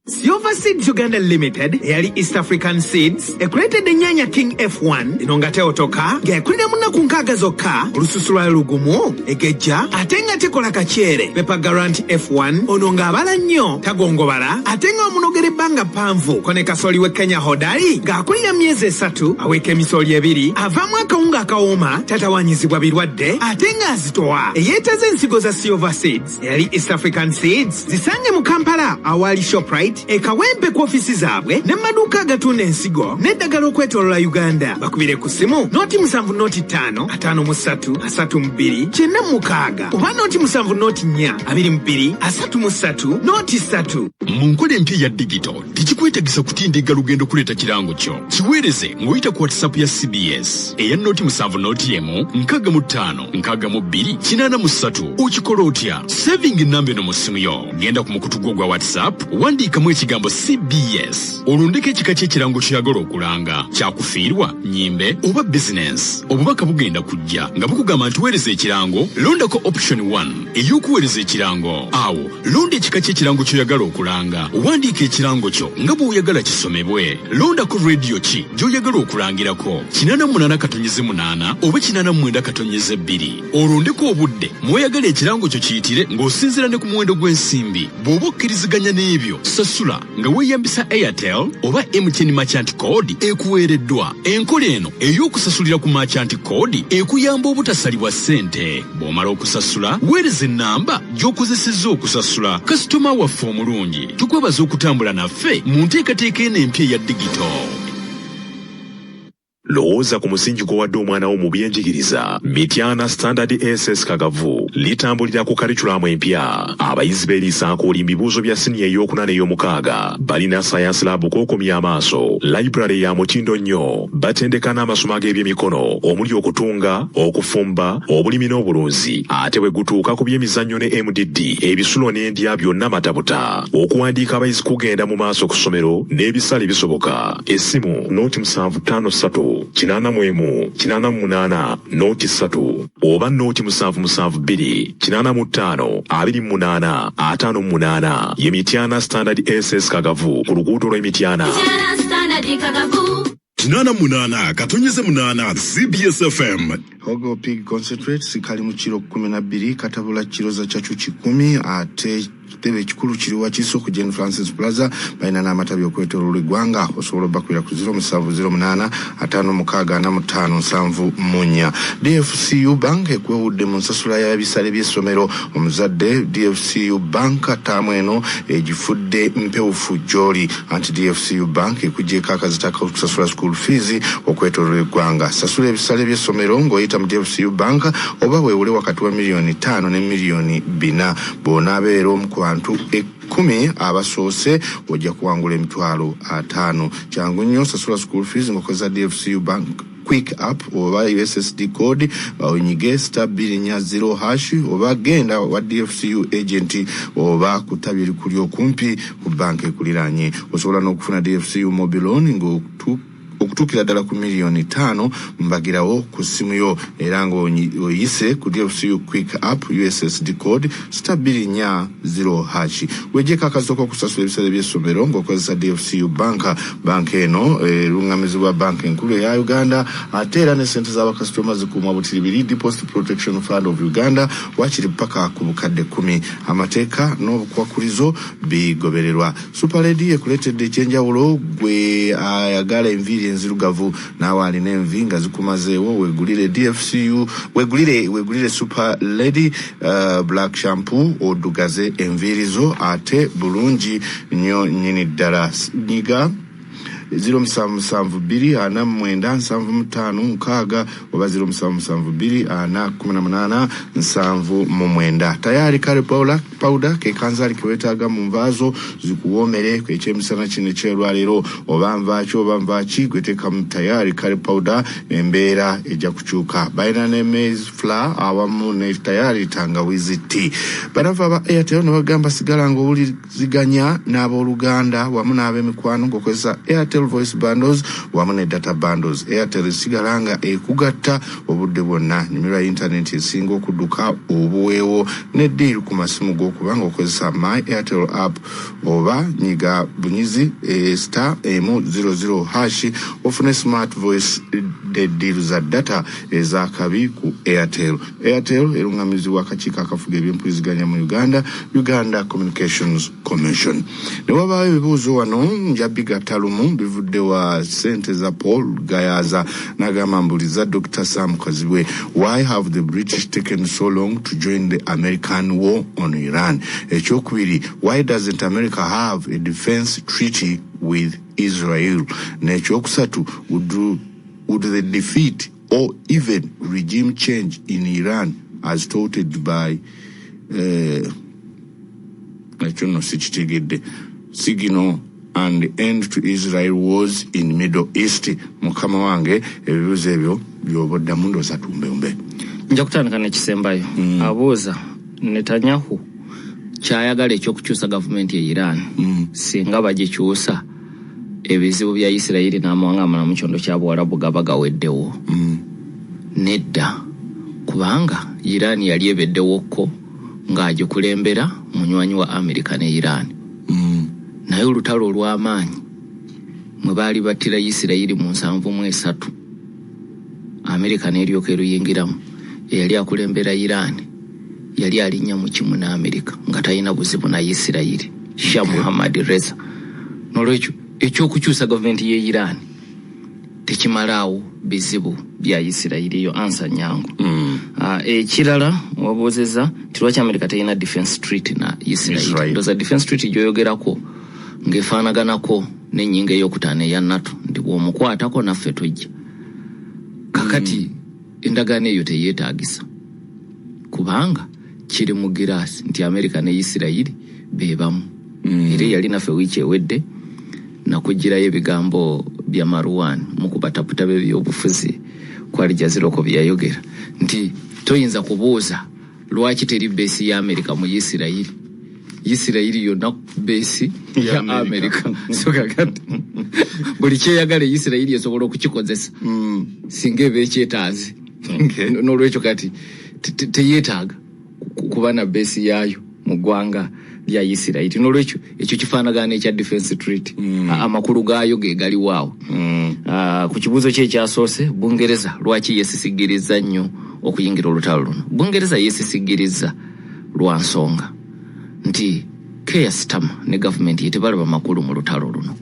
S6: Silver Seeds Uganda Limited eyali East African Seeds ekuleetedde ennyaanya King F1 eno nga teotoka ng'ekulira mu nnaku 60 zokka, olususu lwayo lugumu, egejja ate nga tekola kakyere. Pepper Garant F1 ono ng'abala nnyo, tagongobala ate nga omunogera ebbanga ppanvu. Ko ne kasooli w'e Kenya Hodari ng'akulira myezi 3, aweeka emisooli 2, avaamu akawunga akawooma, tatawanyizibwa birwadde ate ng'azitowa. Eyeetaze ensigo za Silver Seeds eyali East African Seeds zisange mu Kampala awali Shoprite e Kawempe ku ofisi zaabwe ne maduuka agatunda ensigo n'eddagala okwetoolola Uganda. Bakubire ku ssimu 070 05 53 32 96 oba 070 04 22 33 03.
S3: Mu nkola empya eya digito tekikwetagisa kutindigga lugendo kuleeta kirango kyo. Kiweereze ng'oyita ku WhatsApp ya CBS eya 070 01 65 62 83. Okikola otya? Saving enamba eno mu ssimu yo. Genda ku mukutu gwo gwa WhatsApp, wandiikamu ekigambo CBS, olondeko ekika ky'ekirango ky'oyagala okulanga, kyakufiirwa, nnyimbe oba bizinensi. Obubaka bugenda kujja nga bukugamba nti weereza ekirango. Londako option 1 ey'okuweereza ekirango. Awo londa ekika ky'ekirango ky'oyagala okulanga, wandiika ekirango kyo nga bw'oyagala kisomebwe. Londako rediyo ki gy'oyagala okulangirako, 88.8 oba 89.2. Olondeko obudde mw'oyagala ekirango kyo kiyitire ng'osinziira ne ku muwendo gw'ensimbi. Bw'oba okkiriziganya n'ebyo, sasula nga weeyambisa Airtel oba MTN merchant code ekuweereddwa. Enkola eno ey'okusasulira ku merchant code ekuyamba obutasalibwa ssente. Bw'omala okusasula, weereza ennamba gy'okozesezza okusasula. Kasitoma waffe omulungi, tukwebaza okutambula naffe mu nteekateeka eno empya eya digito.
S7: Lowooza ku musingi gw'owadde omwana wo mu byenjigiriza. Mityana Standard SS Kagavu litambulira ku curriculum empya. Abayizi beeriisa nkuuli mu bibuuzo bya siniya ey'okuna n'ey'omukaaga. Balina science lab kw'okomya amaaso, library ya mutindo nnyo. Batendeka n'amasomo ag'ebyemikono omuli okutunga, okufumba, obulimi n'obulunzi. Ate bwe gutuuka ku by'emizannyo ne MDD, ebisulo n'endya byonna matabuta. Okuwandiika abayizi kugenda mu maaso ku ssomero n'ebisale bisoboka. Essimu 075 3 81 88 03 oba 077 2 85 28 58. Ye Mityana Standard SS Kagavu ku luguudo lw'e Mityana.
S4: 88.8 CBS FM.
S1: Hogo Pig Concentrate kali mu kiro 12, katabula kiro za cacu 100, ate ekitebe ekikulu kiri Wakiso ku Jane Francis Plaza. Balina n'amatabi okwetooloola eggwanga. Osobola obakwira ku 0708 56 45 74. DFCU Bank ekwewudde mu nsasula y'ebisale by'essomero. Omuzadde, DFCU Bank ttaamu eno egifudde mpewufu gy'oli, anti DFCU Bank ekugyeko akazito ak'okusasula school fees okwetooloola eggwanga. Sasula ebisale by'essomero ng'oyita mu DFCU Bank oba weewule wakati wa miliyoni 5 ne miliyoni 4. Bw'onaabeera omu ku bantu 10 abasoose, ojja kuwangula 50,000. Kyangu nnyo, sasula school fees ng'okozesa DFCU Bank Quick App oba USSD code, onyige *240# oba genda wa DFCU agent oba ku ttabi erikuli okumpi ku banka ekuliraanye. Osobola n'okufuna DFCU mobile loan ng'otu Okutuukira ddala ku miliyoni 5 mbagirawo ku ssimu yo, era ng'oyise ku DFCU Quick App USSD code star 240 hash. Wejjeeko akazito k'okusasula ebisale by'essomero ng'okozesa DFCU Bank. Banka eno erungamizibwa Banka Enkulu eya Uganda, ate era ne ssente z'abakasitoma zikuumwa butiribiri Deposit Protection Fund of Uganda, wakiri paka ku bukadde 10. Amateeka n'obukwakulizo bigobererwa. Super Lady ekuleetedde ekyenjawulo gwe ayagala enviiri enzirugavu, naawe alina envi nga zikumazeewo, wegulire DFCU, wegulire Super Lady Black Shampoo oddugaze enviiri zo ate bulungi nnyo nnyini ddala. Nyiga 0772 49 75 60 oba 0772 4 18 79. Tayari kale powder ke kanzaali ke weetaaga mu nvaazo zikuwoomere ekyemisana kino eky'olwaleero, oba nvaaki oba nvaaki, gwe teekamu tayari kale powder, embeera ejja kukyuka. Balina ne maize flour awamu ne tayari tangawizi tea. Banafu aba Airtel ne bagamba sigala ng'owuliziganya n'abooluganda wamu n'ab'emikwano ng'okozesa Airtel voice bundles wamu ne data bundles. Airtel esigala nga ekugatta obudde bwonna. Nyumirwa internet esinga okudduka obuweewo ne deal ku masimu go kubanga okozesa My Airtel app, oba nyiga bunyizi star emu 00 hash ofune smart voice deal za data ezakabi ku Airtel. Airtel erungamizibwa akakiiko akafuga ebyempuliziganya mu Uganda, Uganda Communications Commission. Ne wabaayo ebibuuzo wano, nja bigatta lumu, bivudde wa sente za Paul Gayaza, n'agamba mbuliza Dr Sam Kazibwe, why have the British taken so long to join the American war on Iran? Ekyokubiri, why doesn't America have a defense treaty with Israel? N'ekyokusatu, would the defeat or even regime change in Iran as touted by ekyo nno sikitegedde, signal an end to Israel wars in Middle East? Mukama wange, ebibuuzo ebyo byoba oddamu, ndooza tumbembe.
S2: Nja kutandika nekisembayo. Abuuza Netanyahu kyayagala ekyokukyusa gavumenti e Iran, singa bagikyusa ebizibu bya Isirayiri n'amawanga amalala mu kyondo kya Buwarabu gaba gaweddewo? Nedda, kubanga Iran yali ebeddewokko ng'agikulembera munywanyi wa Amerika ne Iran, naye olutalo olw'amaanyi mwe baali battira Isirayiri mu 73, Amerika n'eryoka eruyingiramu. Eyali akulembera Iran yali alinnya mu kimu ne Amerika nga talina buzibu na Isirayiri, Shah Muhammad Reza. Nolwekyo ekyokukyusa gavumenti ye Iran tekimalaawo bizibu bya Isirayiri. Eyo answer nyangu. Ekirala wabuuzizza nti lwaki Amerika terina defense treaty na Isirayiri?
S1: Israel.
S2: Ndoza defense treaty gyoyogerako ng'efaanaganako n'ennyingo eyokutaano eya NATO, nti bw'omukwatako naffe tujja. Kakati endagaano eyo teyeetagisa, kubanga kiri mu giraasi nti Amerika ne Isirayiri be bamu. Era eyali naffe wiiki ewedde nakugirayo ebigambo bya Marwan mu kubataputa b'ebyobufuzi ku Al Jazeera oko bye yayogera nti toyinza kubuuza lwaki teri base ya Amerika mu Isirayiri, Isirayiri yonna base ya Amerika. So kakati buli kyeyagala Isirayiri esobola okukikozesa singa eba ekyetaaze. N'olwekyo kati teyeetaaga kuba na base yaayo mu ggwanga lya Isirayiri. N'olwekyo ekyo kifaanagana ekya defense treaty. Amakulu gaayo ge galiwaawo. Ku kibuuzo kye ekyasoose, Bungereza lwaki yeesisigiriza nnyo okuyingira olutalo luno? Bungereza yeesisigiriza lwa nsonga nti Keir Starmer ne gavumenti ye tebalaba makulu mu lutalo luno.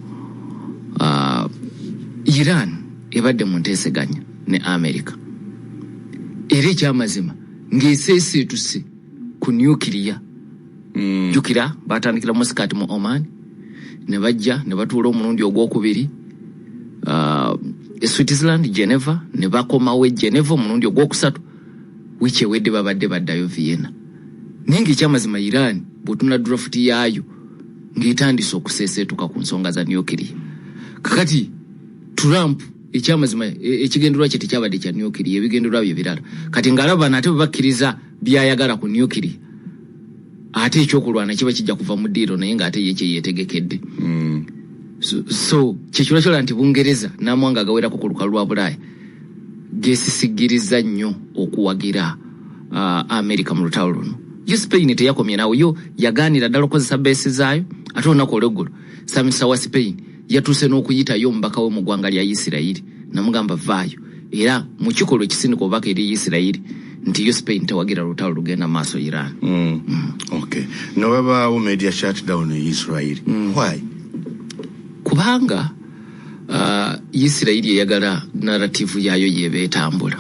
S2: Iran ebadde mu nteeseganya ne America, era ekyamazima ng'eseeseetuse ku nuclear. Jjukira batandikira Muscat mu Oman, ne bajja ne batuula omulundi ogwokubiri Switzerland, Geneva, ne bakomawo e Geneva omulundi ogwokusatu. Wiiki ewedde babadde baddayo Vienna, naye ng'ekyamazima Iran bw'otunula draft yaayo ng'etandise okuseeseetuka ku nsonga za nuclear. Kakati Trump ekyamazima ekigendererwa kye tekyabadde kya nuclear, ebigendererwa bye birala. Kati ng'alaba bano ate bwe bakkiriza byayagala ku nuclear, ate ekyokulwana kiba kijja kuva mu ddiiro, naye ng'ate ye kyeyeetegekedde. So kyekirwa kyola nti Bungereza n'amawanga agawerako ku lukalu lwa Bulaaya gesisigiriza nnyo okuwagira Amerika mu lutalo luno. Yo Spain teyakomye nawo, yo yagaanira ddala okukozesa beesi zaayo. Ate olunaku olweggulo saminisita wa Spain yatuuse n'okuyitayo omubaka we mu ggwanga lya Isirayiri namugamba vaayo, era mu kikolwa ekisindika obubaka eri Isirayiri nti yo Spain tewagira lutalo lugenda maaso Iran.
S1: Okay, newabaawo media shutdown e Israel. Why?
S2: Kubanga Isirayiri eyagala narrative yaayo yeba etambula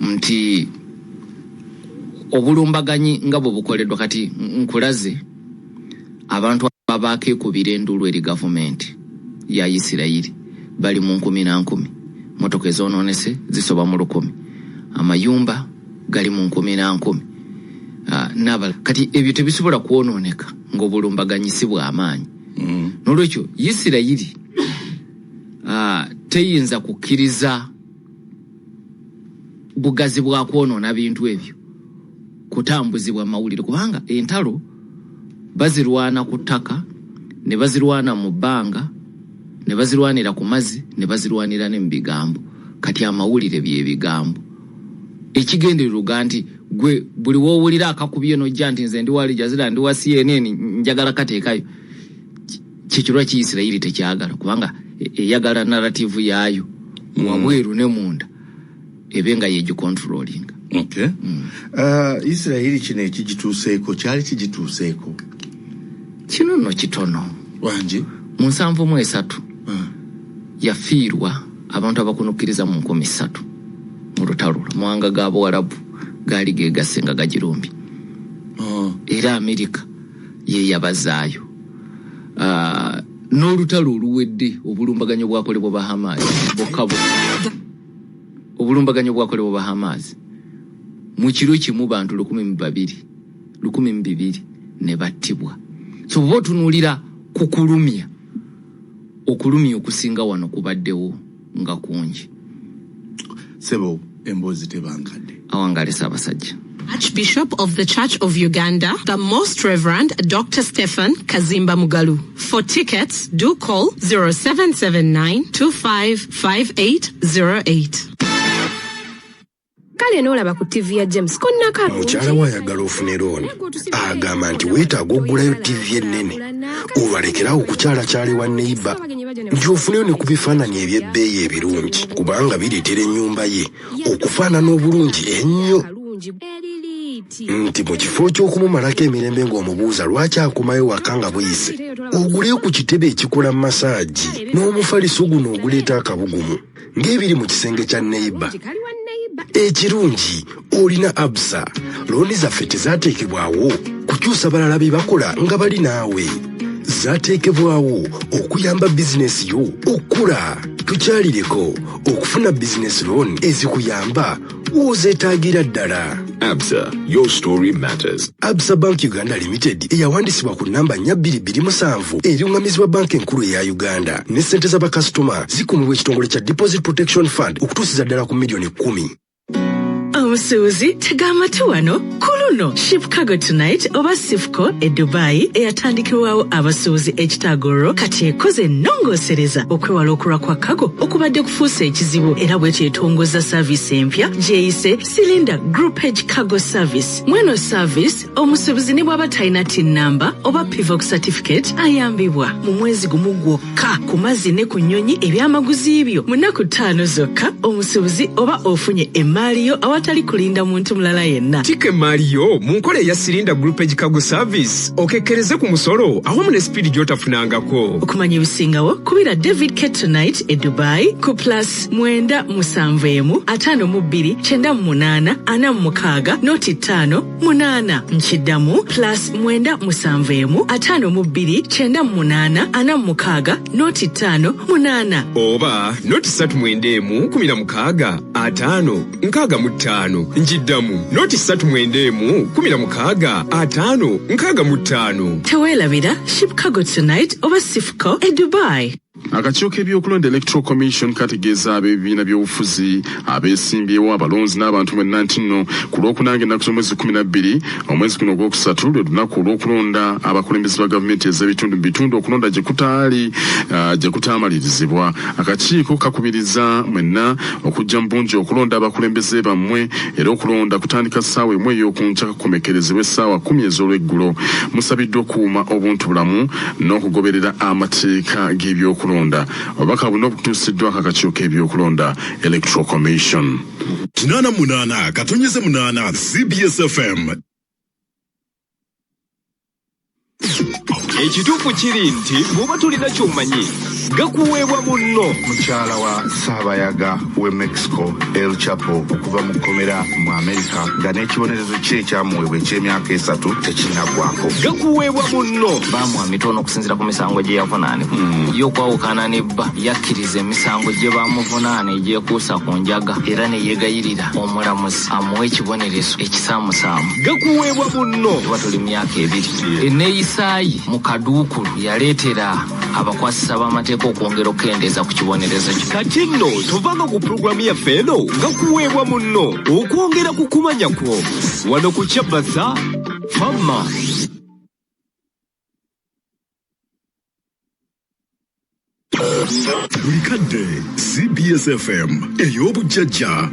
S2: nti obulumbaganyi nga bwe bukoleddwa. Kati nkulaze abantu abakeekubira enduulu eri gavumenti ya Isirayiri bali mu nkumi na nkumi, motoka ezonoonese zisoba mu 1000, amayumba gali mu nkumi na nkumi, n'abalala. Kati ebyo tebisobola kwonooneka ng'obulumbaganyi si bw'amaanyi. N'olwekyo Isirayiri teyinza kukkiriza bugazi bwa kwonoona bintu ebyo kutambuzibwa mawulire, kubanga entalo bazirwana ku ttaka, ne bazirwana mu bbanga, ne bazirwanira ku mazzi, ne bazirwanira ne mu bigambo. Kati amawulire bye bigambo. Ekigendererwa nti gwe buli woowulira akakubye nojja nti nze ndi wa Al Jazeera, ndi wa CNN, njagala kateekayo. Kyekirwa ki Isirayiri tekyagala, kubanga eyagala narrative yaayo wabweru ne munda ebe nga yegicontrollinga.
S1: Okay. Isirayiri kino ekigituuseeko kyali kigituuseeko?
S2: Kino nno kitono.
S1: Wangi.
S2: Mu 73 yafiirwa abantu abakunukkiriza mu 3000 mu lutalo. Amawanga ga Buwarabu gaali gegasse nga gagirumbye, era Amerika ye yabazaayo. N'olutalo oluwedde, obulumbaganyo bwakolebwa ba Hamas bokka bokka, obulumbaganyo bwakolebwa ba Hamas mu kiro kimu, bantu 1200, 1200 ne battibwa. So bw'oba otunuulira ku kulumya, okulumya okusinga wano kubaddewo nga kungi.
S1: Sebo, emboozi tebankadde.
S2: Awangale Ssaabasajja.
S18: Archbishop of the Church of Uganda, the Most Reverend Dr. Stephen Kazimba Mugalu. For tickets, do call 0779 255808.
S5: Kale n'olaba ku TV ya James konna kalungi.
S8: Mukyala we ayagala ofune looni, agamba nti weetaaga oggulayo TV ennene olwalekerawo okukyalakyala ewa neighbour, nti ofuneyo ne ku bifaananyi eby'ebbeeyi ebirungi, kubanga bireetera ennyumba ye okufaanana obulungi ennyo, nti mu kifo ky'okumumalako emirembe ng'omubuuza lwaki akomayo waka nga buyise, oguleyo ku kitebe ekikola massage n'omufaliso guno oguleeta akabugumu ng'ebiri mu kisenge kya neighbour. Ekirungi olina Absa. Looni zaffe tezaateekebwawo kukyusa balala bye bakola nga bali naawe, zaateekebwawo okuyamba bizinesi yo okukula. Tukyalireko okufuna bizinesi loan ezikuyamba w'ozeetaagira ddala.
S7: Absa, your story matters.
S8: Absa Bank Uganda Limited eyawandisibwa ku namba 4227, eruŋŋamizibwa Banka Enkulu eya Uganda, ne ssente z'abakasitoma zikuumibwa ekitongole kya Deposit Protection Fund okutuusiza ddala ku miliyoni 10.
S9: Omusuubuzi, tega amatu wano. Ku luno Ship Cargo Tonight oba Sifco e Dubai, eyatandikibwawo abasuubuzi ekitagololo, kati ekoze ennongoosereza okwewala okulwa kwa cargo okubadde kufuusa ekizibu, era bwetyo etongoza service empya gyeyise Cylinder Groupage Cargo Service. Mweno service, omusuubuzi ne bw'aba talina TIN number oba PVOC certificate, ayambibwa mu mwezi gumu gwokka ku mazzi ne ku nnyonyi ebyamaguzi byo. Mu nnaku 5 zokka, omusuubuzi oba ofunye emaali yo awatali kulinda muntu mulala yenna.
S10: Tikka emaali yo mu nkola eya Cylinder Groupage Cargo Service, okekkereze ku musolo awamu ne sipiidi gy'otafunangako.
S9: Okumanya ebisingawo, kubira David K Tonight e Dubai ku +971 52 98 46 05 8. Nkiddamu, +971 52 98 46 05 8.
S10: Oba 0 391 16 50 65. Nkiddamu, 0 391 16 50 65.
S9: Teweerabira Ship Cargo Tonight oba Sifco e Dubai.
S23: Akakiiko k'ebyokulonda Electoral Commission kategeeza ab'ebibiina by'obufuzi abeesimbyewo, abalonzi n'abantu mwenna nti nno ku Lwokuna ng'ennaku z'omwezi 12 omwezi guno ogwokusatu lwe lunaku olw'okulonda abakulembeze ba gavumenti ez'ebitundu mu bitundu okulonda gye kutaali gye kutaamalirizibwa. Akakiiko kakubiriza mwenna okujja mu bungi okulonda abakulembeze bammwe era okulonda kutandika ssaawa 1 ey'okunkya kukomekkerezebwa essaawa 10 ez'olweggulo. Musabiddwa okukuuma obuntu bulamu n'okugoberera amateeka g'ebyokulonda. Obubaka buno butuusiddwako akakiiko k'ebyokulonda Electoral Commission.
S4: 88.8 CBS FM.
S10: Ekituufu kiri nti bw'oba tolina ky'omanyi, gakuweebwa munno.
S1: Mukyala wa Ssaabayaga w'e Mexico El Chapo okuva mu kkomera mu Amerika nga n'ekibonerezo kye ekyamuweebwa eky'emyaka 3 tekinnaggwako.
S10: Gakuweebwa munno.
S2: Baamuwa mitono okusinziira ku misango gye yavunaanibwa. Ye okwawukana ne bba, yakkiriza emisango gye bamuvunaana egyekuusa ku njaga era ne yeegayirira omulamuzi amuwe ekibonerezo ekisaamusaamu.
S10: Gakuweebwa munno.
S2: Tuba tuli mu myaka 2. Enneeyisa ye mu kaduukulu yaleetera abakwasisa b'amateeka okwongera okukendeeza ku kibonerezo kye.
S10: Kati nno tovanga ku pulogulaamu yaffe eno Gakuweebwa munno okwongera ku kumanya kwo wano ku Kyabasa Fama.
S4: Buli kadde CBS FM ey'obujjajja.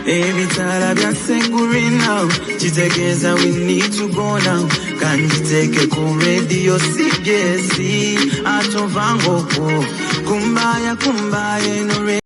S11: Ebitaala bya Sengurina kitegeeza we need to go now. Kanjiteeke ku radio CBS atovanga okwo kumbaya kumbaya eno.